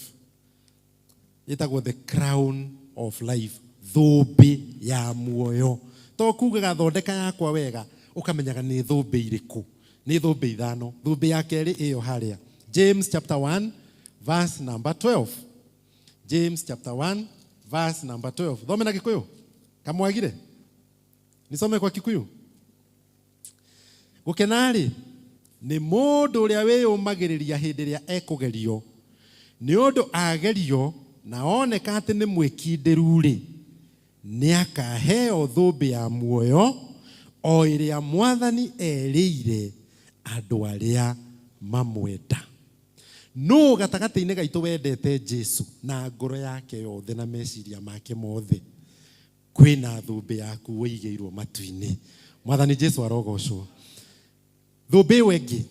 ĩtagwo the crown of life, thũmbĩ ya muoyo. To kugaga thondeka yakwa wega, ũkamenyaga nĩ thũmbĩ irĩkũ. Nĩ thũmbĩ ithano. Thũmbĩ ya kerĩ ĩyo harĩa James chapter 1 verse number 12. James chapter 1 verse number 12. Thome na Gikuyu kamwagire, nisome kwa Kikuyu. Gũkena-rĩ nĩ mũndũ ũrĩa wĩyũmagĩrĩria hĩndĩ ĩrĩa ekũgerio, nĩ ũndũ agerio na oneka atĩ nĩ mwĩkindĩru-rĩ, nĩ akaheo thũmbĩ ya muoyo o ĩrĩa Mwathani erĩire andũ arĩa mamwenda. Nũ gatagatĩ-inĩ gaitũ wendete Jesu na ngoro yake yothe na meciria make mothe? Kwĩna thũmbĩ yaku wĩigĩirwo matu-inĩ. Mwathani Jesu arogocwo. Thũmbĩ ĩyo ĩngĩ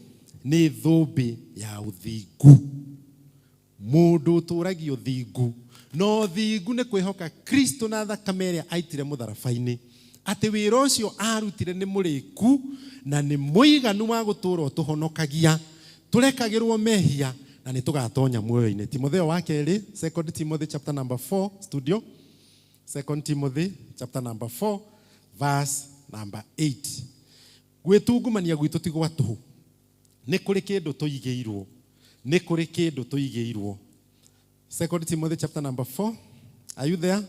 nĩ thũmbĩ ya ũthingu. Mũndũ ũtũragia ũthingu, na ũthingu nĩ kwĩhoka Kristo na thakame ĩrĩa aitire mũtharaba-inĩ, atĩ wĩra ũcio arutire nĩ mũrĩku na nĩ mũiganu wa gũtũũra ũtũhonokagia, tũrekagĩrwo mehia na nĩ tũgatonya muoyo-inĩ. Timotheo wa kerĩ, Second Timothy chapter number 4, studio. Second Timothy chapter number 4 verse number 8. Gwĩtungumania gwitũ ti gwa tũhũ, nĩ kũrĩ kĩndũ tũigĩirwo, nĩ kũrĩ kĩndũ tũigĩirwo. Second Timothy chapter number 4. Are you there?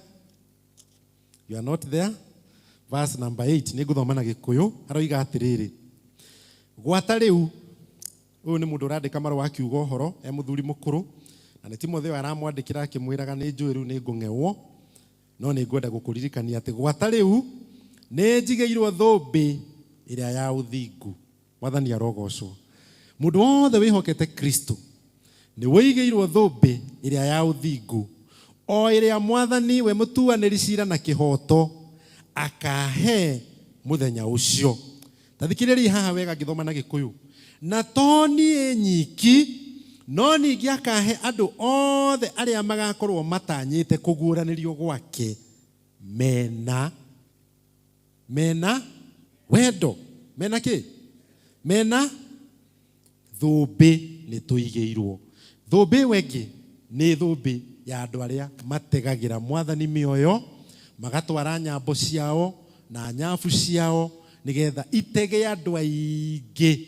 You are not there. Verse number 8. Nĩ ngũthoma na Gĩkũyũ. Aroiga atĩrĩrĩ, gwata rĩu, ũyũ nĩ mũndũ ũrandĩka marũa akiuga ũhoro e mũthuri mũkũrũ, na nĩ Timotheo aramwandĩkĩra akĩmwĩraga, nĩ njũĩ rĩu nĩ ngũng'ewo, no nĩ ngwenda gũkũririkania atĩ gwata rĩu nĩ njigĩirwo thũmbĩ ĩrĩa ya ũthingu. Mwathani arogocwo. Mũndũ wothe wĩhokete Kristo nĩ wĩigĩirwo thũmbĩ ĩrĩa ya ũthingu, o ĩrĩa Mwathani we mũtuanĩri cira na kĩhoto akahe mũthenya ũcio. Ta thikĩrĩriai haha wega ngĩthoma na Gĩkũyũ. Na to niĩ nyiki, no ningĩ akahe andũ othe arĩa magakorwo matanyĩte kũguũranĩrio gwake mena wendo. Mena kĩ? Mena thũmbĩ. Nĩ tũigĩirwo thũmbĩ ĩyo ĩngĩ, nĩ thũmbĩ ya andũ arĩa mategagĩra Mwathani mĩoyo, magatwara nyambo ciao na nyabu ciao nĩgetha itege andũ aingĩ.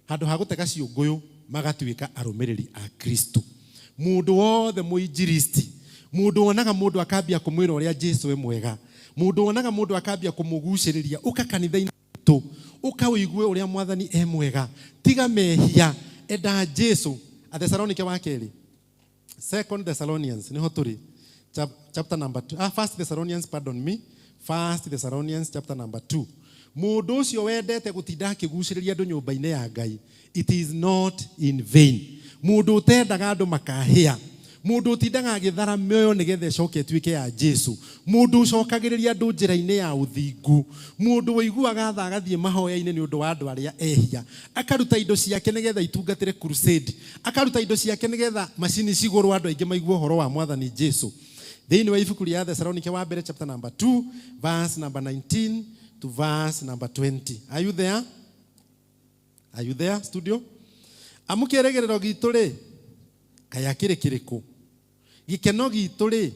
Handũ ha gũtega ciũngũyũ, magatuĩka arũmĩrĩri a Kristo. Mũndũ wothe mũinjilisti, mũndũ wonaga mũndũ akambia kũmwĩra ũrĩa Jesu e mwega, mũndũ wonaga mũndũ akambia kũmũgucĩrĩria, ũka kanitha-inĩ witũ, ũka ũigue ũrĩa Mwathani e mwega, tiga mehia, enda Jesu. Athesalonike wa kerĩ, Second Thessalonians, niho tũrĩ, chapter number 2, First Thessalonians, pardon me, First Thessalonians chapter number 2. Mũndũ ũcio wendete gũtinda akĩgucĩrĩria andũ nyũmba-inĩ ya Ngai, it is not in vain. Mũndũ ũtendaga andũ makahĩa, mũndũ ũtindaga agĩthara mĩoyo nĩgetha ĩcoke ĩtuĩke ya Jesu, mũndũ ũcokagĩrĩria andũ njĩra-inĩ ya ũthingu, mũndũ ũiguaga tha agathiĩ mahoya-inĩ nĩ ũndũ wa andũ arĩa ehia, akaruta indo ciake nĩgetha itungatĩre crusade, akaruta indo ciake nĩgetha macini cigũrwo andũ aingĩ maigue ũhoro wa Mwathani Jesu. Thĩinĩ wa ibuku rĩa Thessalonike wa mbere chapter number 2 verse number 19 to verse number 20. Are you there? Are you there, studio? Amu kĩrĩgĩrĩro gitũ rĩ, kaĩ akĩrĩ kĩrĩkũ? Gĩkeno gitũ rĩ,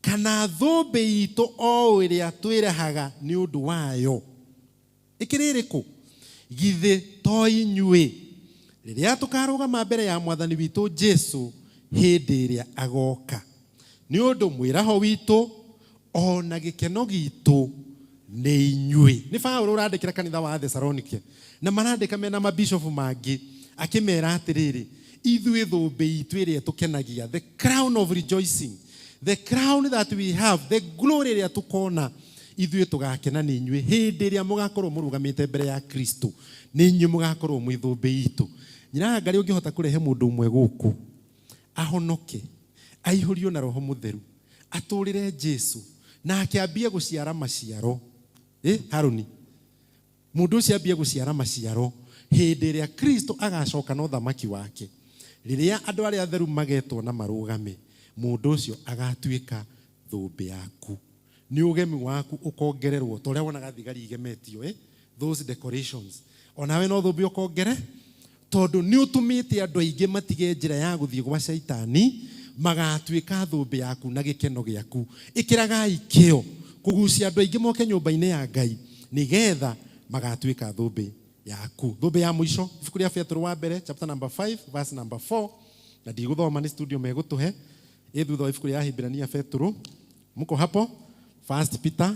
Kana thũmbĩ itũ o ĩrĩa twĩrahaga nĩ ũndũ wayo ĩkĩrĩ ĩrĩkũ? Githĩ to inyuĩ rĩrĩa tũkarũgama mbere ya mwathani witũ Jesu hĩndĩ ĩrĩa agoka? Nĩ ũndũ mwĩraho witũ ona gĩkeno gitũ nĩ inyuĩ. Nĩ Paũlũ ũrandĩkĩra kanitha wa Thesalonike, na marandĩka mena mabishopu mangĩ, akĩmera atĩrĩrĩ, ithuĩ thũmbĩ itũ ĩrĩa tũkenagia, the crown of rejoicing, the crown that we have, the glory ĩrĩa tũkona, ithuĩ tũgakena nĩ inyuĩ hĩndĩ ĩrĩa mũgakorwo mũrũgamĩte mbere ya Kristo. Nĩ inyuĩ mũgakorwo mwĩ thũmbĩ itũ. Nyina Ngai ũngĩhota kũrehe mũndũ ũmwe gũkũ ahonoke, aihũrio na Roho Mũtheru, atũrĩre Jesu, na akĩambie gũciara maciaro. Haruni, mũndũ ũcio ambie gũciara maciaro hĩndĩ ĩrĩa Kristo agacoka na ũthamaki wake, rĩrĩa andũ arĩa atheru magetwo na marũgame, mũndũ ũcio agatuĩka thũmbĩ yaku. Nĩ ũgemi waku ũkongererwo, ta ũrĩa wonaga thigari igemetio, those decorations. Onawe no thũmbĩ ũkongere, tondũ nĩ ũtũmĩte andũ aingĩ matige njĩra ya gũthiĩ gwa caitani, magatuĩka thũmbĩ yaku na gĩkeno gĩaku. Ĩkĩragai kĩo kũgucia andũ aingĩ moke nyũmba-inĩ ya Ngai, nĩgetha magatuĩka thũmbĩ yaku. Thũmbĩ ya mũico, ibuku rĩa Petero wa mbere chapter number 5 verse number 4, na ndigũthoma nĩ studio megũtũhe ĩ thutha wa ibuku rĩa Ahibirania Petero. Mko hapo? First Peter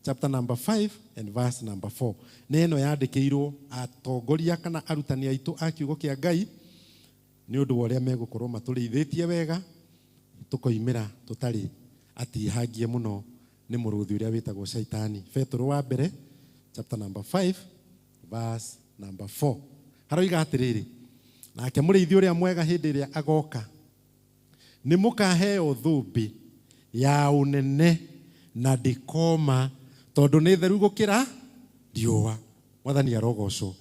chapter number 5 and verse number 4. Nĩ ĩno yandĩkĩirwo atongoria kana arutani aitũ a kiugo kĩa Ngai, nĩ ũndũ wa ũrĩa megũkorwo matũrĩithĩtie wega, tũkoimĩra tũtarĩ atihangie mũno nĩ mũrũthi ũrĩa wĩtagwo Shaitani. Petero wa mbere chapter number 5 verse number 4 haroiga atĩrĩrĩ, nake mũrĩithi ũrĩa mwega hĩndĩ ĩrĩa agoka, nĩ mũkaheo thũmbĩ ya ũnene na ndĩkoma, tondũ nĩ theru gũkĩra riũa. Mwathani arogocwo.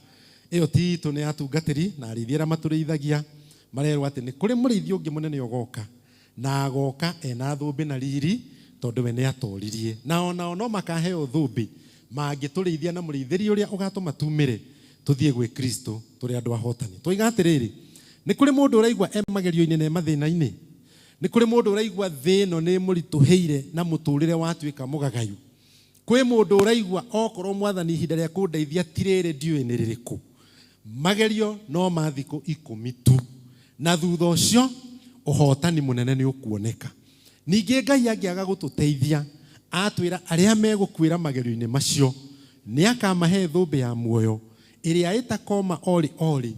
Ĩyo ti itũ, nĩ atungatĩri na arĩithi arĩa matũrĩithagia, marerwo atĩ nĩ kũrĩ mũrĩithi ũngĩ mũnene ũgoka, na agoka ena thũmbĩ na riri, tondũ we nĩ atoririe. Na onao no makaheo thũmbĩ mangĩtũrĩithia na mũrĩithĩri ũrĩa ũgatũma tumĩre tũthiĩ gwĩ Kristo tũrĩ andũ ahotani. Twoiga atĩrĩrĩ, nĩ kũrĩ mũndũ ũraigua e magerio-inĩ na e mathĩna-inĩ, nĩ kũrĩ mũndũ ũraigua thĩ ĩno nĩ mũritũhĩire na mũtũrĩre watuĩka mũgagayu. Kwĩ mũndũ ũraigua okorwo mwathani ihinda rĩa kũndeithia ti rĩrĩ ndiũĩ nĩ rĩrĩkũ. Magerio no ma thikũ 10 tu, na thutha ũcio ũhotani mũnene nĩ ũkuoneka. Ningĩ Ngai angĩaga gũtũteithia, atwĩra arĩa megũkuĩra magerio-inĩ macio nĩ akamahe thũmbĩ ya muoyo ĩrĩa ĩtakoma orĩ orĩ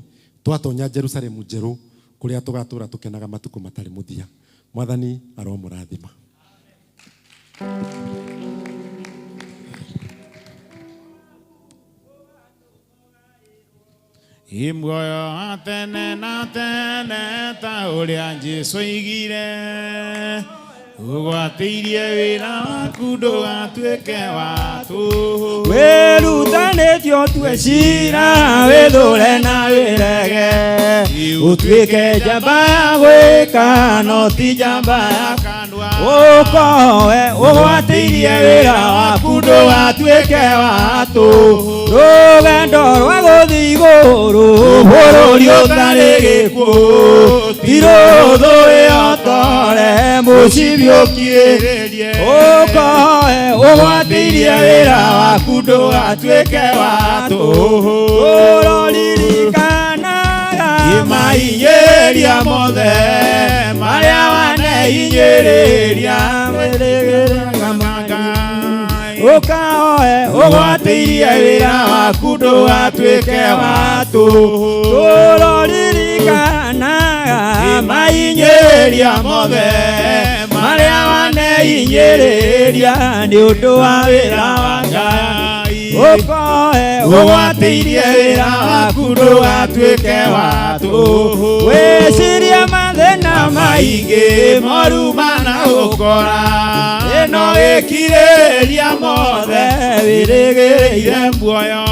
twatonya Jerusalemu njerũ, kũrĩa tũgatũra tũkenaga matukũ matarĩ mũthia. Mwathani aromũrathima. Muoyo wa tene na tene ta ũrĩa Jesũ oigire, ũgwatĩirie wĩra waku ndũgatuĩke wa tũhũ. Wĩrutanĩtie ũtue ciira, wĩthũre na wĩrege, ũtuĩke njamba ya gwĩka no ti njamba ya kanua. Ũkoe ũgwatĩirie wĩra waku ndũgatuĩke wa tũhũ. Rũgendo rwa gũthiĩ igũrũ, bũrũri ũtarĩ gĩkuũ, ti rũthũ wĩhotore mũcibi ũkirĩrĩrie. Ũkoe ũgwatĩirie wĩra waku ndũgatuĩke wa tũhũ. Ũroririkanaga mahinyĩrĩria mothe marĩa wanehinyĩrĩria, ũkaoe ũgwatĩirie wĩra waku ndũgatuĩke wa tũhũ. Tũroririkanaga mahinyĩrĩria mothe marĩa wanehinyĩrĩria nĩ ũndũ wa wĩra wa Ngai. Ũkoe ũgwatĩirie wĩra waku ndũgatuĩke wa tũhũ. Wĩcirie mathĩna maingĩ moru managũkora, ĩno ĩkirĩrĩria mothe wĩrĩgĩrĩire muoyo.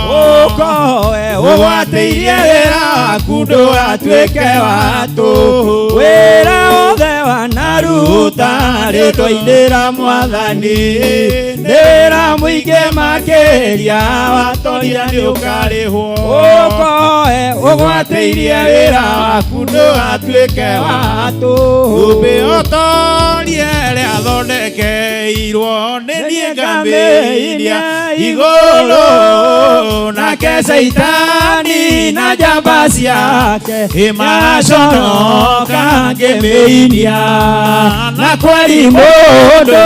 Ũkoe ũgwatĩirie wĩra waku ndũgatuĩke wa tũhũ. Wĩra wothe wa na Tũraruta rĩtwa-inĩ rĩa Mwathani, nĩ wĩra mũingĩ makĩria, watoria nĩ ũkarĩhwo. Ũkoe ũgwatĩirie wĩra waku ndũgatuĩke wa tũhũ. Thũmbĩ ũtorie ĩrĩa thondekeirwo nĩ niĩ ngamĩinia igũrũ, nake Caitani na njamba ciake ĩmaraconoka ngĩmĩinia. Na kweri mũndũ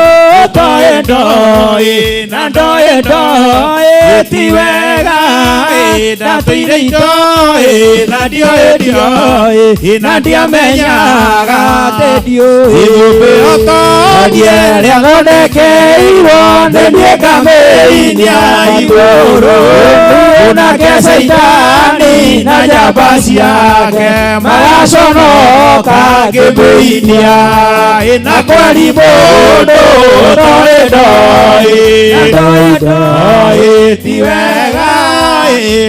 toĩ ndoĩ na ndoĩ ndoĩ ti wega, ndatũire itoĩ na ndioĩ ndioĩ na ndiamenyaga atĩ ndiũĩ. Thũmbĩ ũtorie ĩrĩa thondekeirwo nĩ niĩ ngamĩinia igũrũ, nake Caitani na njamba ciake maraconoka ngĩmĩinia. Na kweri mũndũ toĩ ndoĩ na ndoĩ ndoĩ ti wega,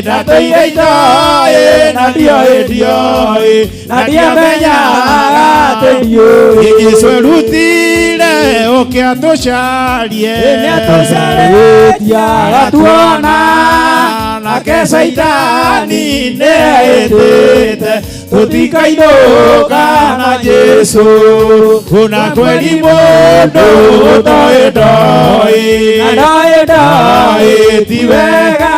ndatũire itoĩ na ndioĩ ndioĩ na ndiamenyaga atĩ ndiũĩ. Jesũ erutire ũke atũcarie, nĩatũcarĩtie agatuona, nake Caitani nĩehĩtĩte tũtikainũka na Jesũ. Kuna kweri mũndũ ũtoĩ ndoĩ na ndoĩ ndoĩ ti wega,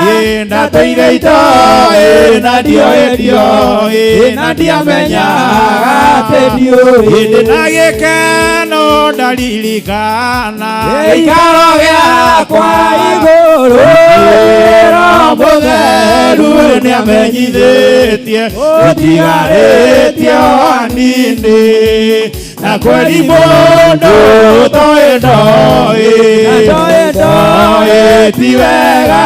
niĩ ndatũire itoĩ na ndioĩ ndioĩ na ndiamenyaga atĩ ndiũĩ. Hĩndĩ na gĩkeno ndaririkana gĩikaro gĩakwa igũrũ, Roho Mũtheru nĩamenyithĩtie ũtigarĩtie o hanini, na kweri mũndũ ũtoĩ ndoĩ na ndoĩ ndoĩ ti wega,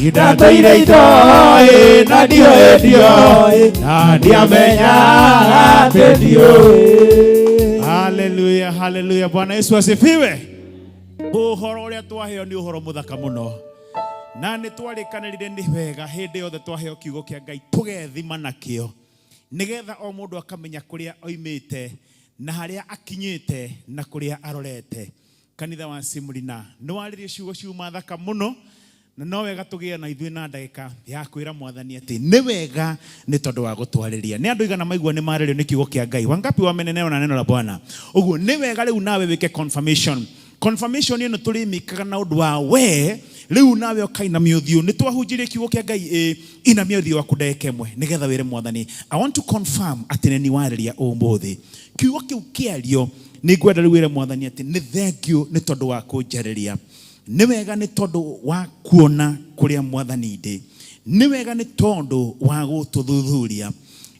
ndatũire itoĩ na ndioĩ ndioĩ na ndiamenyaga atĩ ndiũĩ. Haleluya, haleluya. Bwana Yesu asifiwe. Ũhoro ũrĩa twaheo nĩ ũhoro mũthaka mũno, na nĩ twarĩkanĩrire nĩ wega hĩndĩ yothe twaheo kiugo kĩa Ngai tũgethima nakĩo, nĩgetha o mũndũ akamenya kũrĩa oimĩte na harĩa akinyĩte na kũrĩa arorete. Kanitha wa Simrina nĩ warĩrie ciugo ciuma thaka mũno, na no wega tũgĩe na ithuĩ na ndagĩka ya kwĩra Mwathani atĩ nĩ wega nĩ tondũ wa gũtwarĩria. Nĩ andũ igana maigua nĩ marĩrio nĩ kiugo kĩa Ngai? Wangapi wamenenewa na neno la Bwana? Ũguo nĩ wega rĩu nawe wĩke confirmation. Confirmation ĩno tũrĩmĩkaga na ũndũ wa we rĩu nawe ũkainamia ũthiũ. Nĩ twahunjirie kiugo kĩa Ngai, ĩ inamia ũthiũ waku ndagĩka ĩmwe nĩgetha wĩre Mwathani, I want to confirm atĩ nĩ niĩ warĩria ũmũthĩ. Kiugo kĩu kĩario nĩ ngwenda rĩu wĩre Mwathani atĩ nĩ thengiũ nĩ tondũ wa kũnjarĩria. Nĩ wega nĩ tondũ wa kuona kũrĩa Mwathani ndĩ. Nĩ wega nĩ tondũ wa gũtũthuthuria.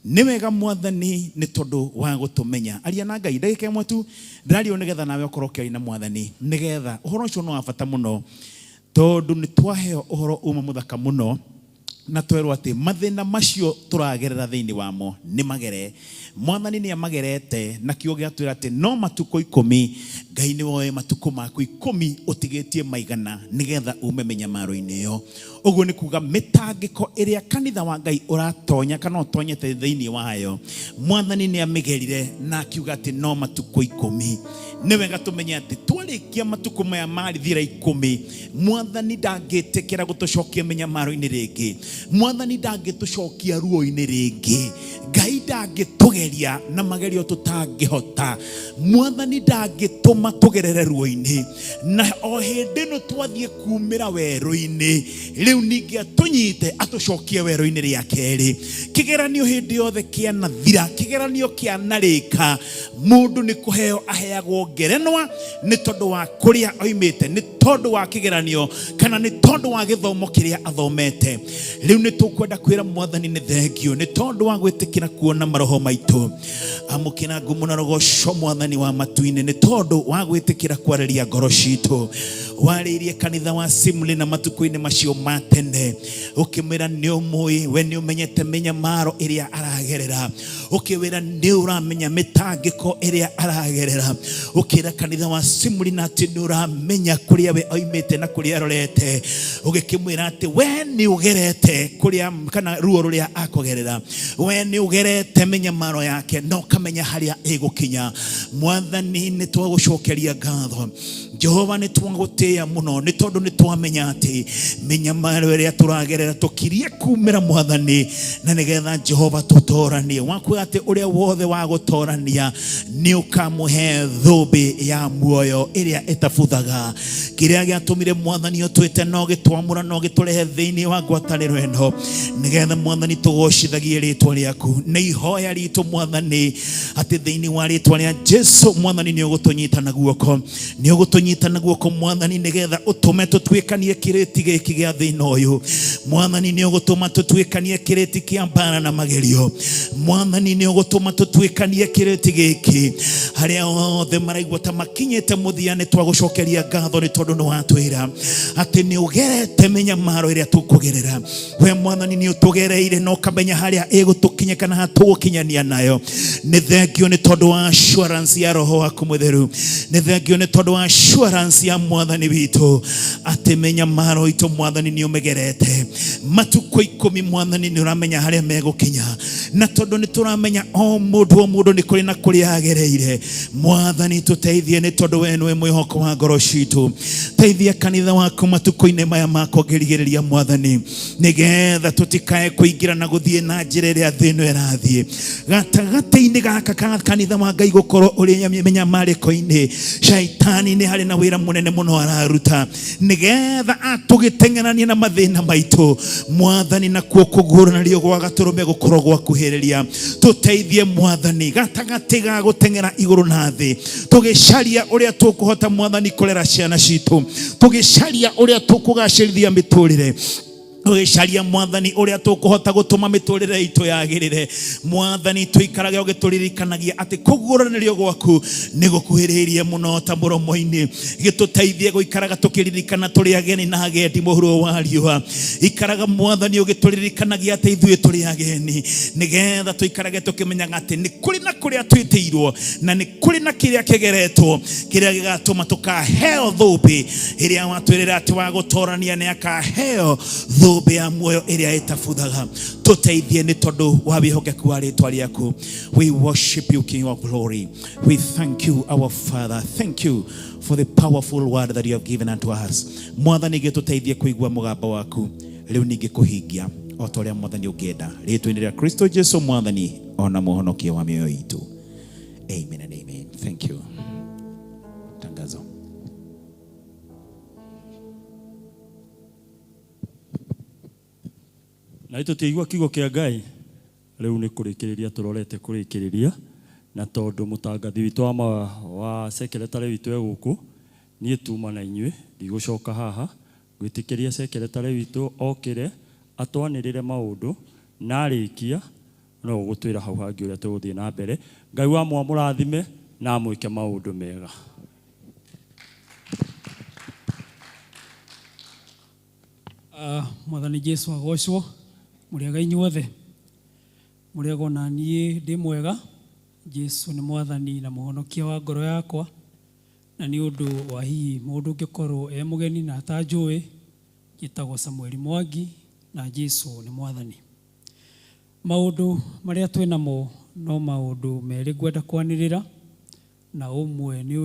Nĩ wega Mwathani nĩ tondũ wa gũtũmenya. Aria na Ngai ndagĩka ĩmwe tu ndĩrario nĩgetha nawe ũkorwo ũkĩaria na Mwathani, nĩgetha ũhoro ũcio nĩ wa bata mũno, tondũ nĩ twaheo ũhoro uma mũthaka mũno na twerwo atĩ mathĩna macio tũragerera thĩinĩ wamo nĩ magere. Mwathani nĩ amagerete, na kiugo gĩatwĩra atĩ no matukũ 10. Ngai nĩ woe matukũ maku 10 ũtigĩtie maigana nĩgetha ume mĩnyamaro-inĩ ĩyo. Ũguo nĩ kuga mĩtangĩko ĩrĩa kanitha wa Ngai ũratonya kana ũtonyete thĩinĩ wayo, Mwathani nĩ amĩgerire na akiuga atĩ no matukũ 10. Nĩ wega tũmenye atĩ twarĩkia matukũ maya marithira 10, Mwathani ndangĩtĩkĩra gũtũcokia mĩnyamaro-inĩ rĩngĩ. Mwathani ndangĩtũcokia ruo-inĩ rĩngĩ. Ngai ndangĩtũgeria na magerio tũtangĩhota. Mwathani ndangĩtũma tũgerere ruo-inĩ, na o hĩndĩ ĩno twathiĩ kumĩra werũ-inĩ rĩu ningĩ atũnyite atũcokie werũ-inĩ rĩa kerĩ. Kĩgeranio hĩndĩ yothe kĩanathira, kĩgeranio kĩanarĩka, mũndũ nĩ kũheo aheagwo ngerenwa nĩ tondũ wa kũrĩa oimĩte, nĩ tondũ wa kĩgeranio kana nĩ tondũ wa gĩthomo kĩrĩa athomete. Rĩu nĩ tũkwenda kwĩra Mwathani nĩ thengio nĩ tondũ wa gwĩtĩkĩra kuona maroho maitũ. Amũkĩra ngumo na rũgoco Mwathani wa matu-inĩ nĩ tondũ wa gwĩtĩkĩra kwarĩria ngoro citũ. Warĩirie kanitha wa Simuli na matukũ-inĩ macio ma tene, ũkĩmwĩra nĩ ũmũĩ, we nĩ ũmenyete mĩnyamaro ĩrĩa aragerera, ũkĩwĩra nĩ ũramenya mĩtangĩko ĩrĩa aragerera, ũkĩra kanitha wa Simuli na atĩ nĩ ũramenya kũrĩa we oimĩte na kũrĩa arorete, ũgĩkĩmwĩra atĩ we nĩ ũgerete kũrĩa kana ruo rũrĩa akũgerera, we nĩ ũgerete mĩnyamaro yake na ũkamenya harĩa ĩgũkinya. Mwathani, nĩ twagũcokeria ngatho. Jehova, nĩ twagũtĩĩa mũno nĩ tondũ nĩ twamenya atĩ mĩnyamaro ĩrĩa tũragerera tũkirie kumĩra Mwathani, na nĩgetha Jehova tũtoranie wakuga atĩ ũrĩa wothe wa gũtorania nĩ ũkamũhe thũmbĩ ya muoyo ĩrĩa ĩtabuthaga. Kĩrĩa gĩatũmire Mwathani ũtwĩte no gĩtwamũra no gĩtũrehe thĩinĩ wa ngwatanĩro ĩno, nĩgetha Mwathani tũgocithagie rĩtwa rĩaku. Nĩ ihoya ritũ Mwathani atĩ thĩinĩ wa rĩtwa rĩa Jesu Mwathani nĩ ũgũtũnyita na guoko, nĩ ũgũtũnyita na guoko Mwathani, nĩgetha ũtũme tũtuĩkanie kĩrĩti gĩkĩ gĩa thĩna ũyũ. Mwathani nĩ ũgũtũma tũtuĩkanie kĩrĩti kĩa mbara na magerio. Mwathani nĩ ũgũtũma tũtuĩkanie kĩrĩti gĩkĩ. Harĩa othe maraigua ta makinyĩte mũthia, nĩ twagũcokeria ngatho nĩ tondũ nĩ watwĩra atĩ nĩ ũgerete mĩnyamaro ĩrĩa tũkũgerera. We Mwathani nĩ ũtũgereire na ũkamenya harĩa ĩgũtũkinya kana hatũgũkinyania nayo. Nĩ thengio nĩ tondũ wa assurance ya Roho waku Mũtheru, nĩ thengio nĩ tondũ wa assurance ya Mwathani witũ atĩ mĩnyamaro itũ Mwathani nĩ ũmĩgerete. Matukũ 10 Mwathani nĩ ũramenya harĩa megũkinya, na tondũ nĩ tũramenya o mũndũ o mũndũ nĩ kũrĩ na kũrĩa agereire. Mwathani tũteithie nĩ tondũ we nĩwe mwĩhoko wa ngoro citũ. Teithia kanitha waku matukũ-inĩ maya ma kũngĩrigĩrĩria Mwathani, nĩgetha tũtikae kũingĩra na gũthiĩ na njĩra ĩrĩa thĩ ĩno ĩrathiĩ. Gatagatĩ-inĩ gaka ka kanitha wa Ngai gũkorwo ũrĩ mĩnyamarĩko-inĩ, shaitani nĩ harĩ na wĩra mũnene mũno araruta nĩgetha atũgĩteng'eranie na mathĩna maitũ Mwathani, nakuo kũguũranĩrio gwa gatũrũme gũkorwo gwakuhĩrĩria. Tũteithie Mwathani gatagatĩ ga gũteng'era igũrũ na thĩ, tũgĩcaria ũrĩa tũkũhota Mwathani kũrera ciana citũ, tũgĩcaria ũrĩa tũkũgacĩrithia mĩtũrĩre, tũgĩcaria Mwathani ũrĩa tũkũhota gũtũma mĩtũrĩre itũ yagĩrĩre. Mwathani tũikarage ũgĩtũririkanagia atĩ kũguũranĩrio gwaku nĩ gũkuhĩrĩirie mũno ta mũromo-inĩ. Gĩtũteithie gũikaraga tũkĩririkana tũrĩ ageni na agendi mũhuro wa riũa. Ikaraga Mwathani ũgĩtũririkanagia atĩ ithuĩ tũrĩ ageni, nĩgetha tũikarage tũkĩmenyaga atĩ nĩ kũrĩ na kũrĩa twĩtĩirwo na nĩ kũrĩ na kĩrĩa kĩgeretwo kĩrĩa gĩgatũma tũkaheo thũmbĩ ĩrĩa watwĩrĩra atĩ wa gũtorania nĩ akaheo thũmbĩ ya muoyo ĩrĩa ĩtabuthaga. Tũteithie nĩ tondũ wa wĩhokeku wa rĩtwa rĩaku. We worship you, King of glory. We thank you, our Father. Thank you for the powerful word that you have given unto us. Mwathani gĩtũteithie kũigua mũgambo waku rĩu ningĩ kũhingia o ta ũrĩa Mwathani ũngĩenda, rĩtwa-inĩ rĩa Kristo Jesu Mwathani ona mũhonokia wa mĩoyo itũ. Amen and amen. Thank you. Tangazo. Na tũtiaigua kiugo kĩa Ngai, rĩu nĩ kũrĩkĩrĩria tũrorete kũrĩkĩrĩria, na tondũ mũtangathi witũ wa secretary witũ e gũkũ, niĩ tuma na inyuĩ ndigũcoka haha gwĩtĩkĩria secretary witũ okĩre atwanĩrĩre maũndũ, na arĩkia no ũgũtwĩra hau hangĩ ũrĩa tũgũthiĩ na mbere. Ngai wa mwamũrathime na amwĩke maũndũ mega. Mwathani Jesu agocwo. Mũrĩega inyuothe? Mũrĩega ona niĩ ndĩ mwega. Jesu nĩ Mwathani na mũhonokia wa ngoro yakwa, na nĩ ũndũ wa hihi mũndũ ũngĩkorwo e mũgeni na atanjũĩ, njĩtagwo Samueli Mwangi na Jesu nĩ Mwathani. Maũndũ marĩa twĩ namo no maũndũ merĩ ngwenda kwanĩrĩra, na ũmwe nĩ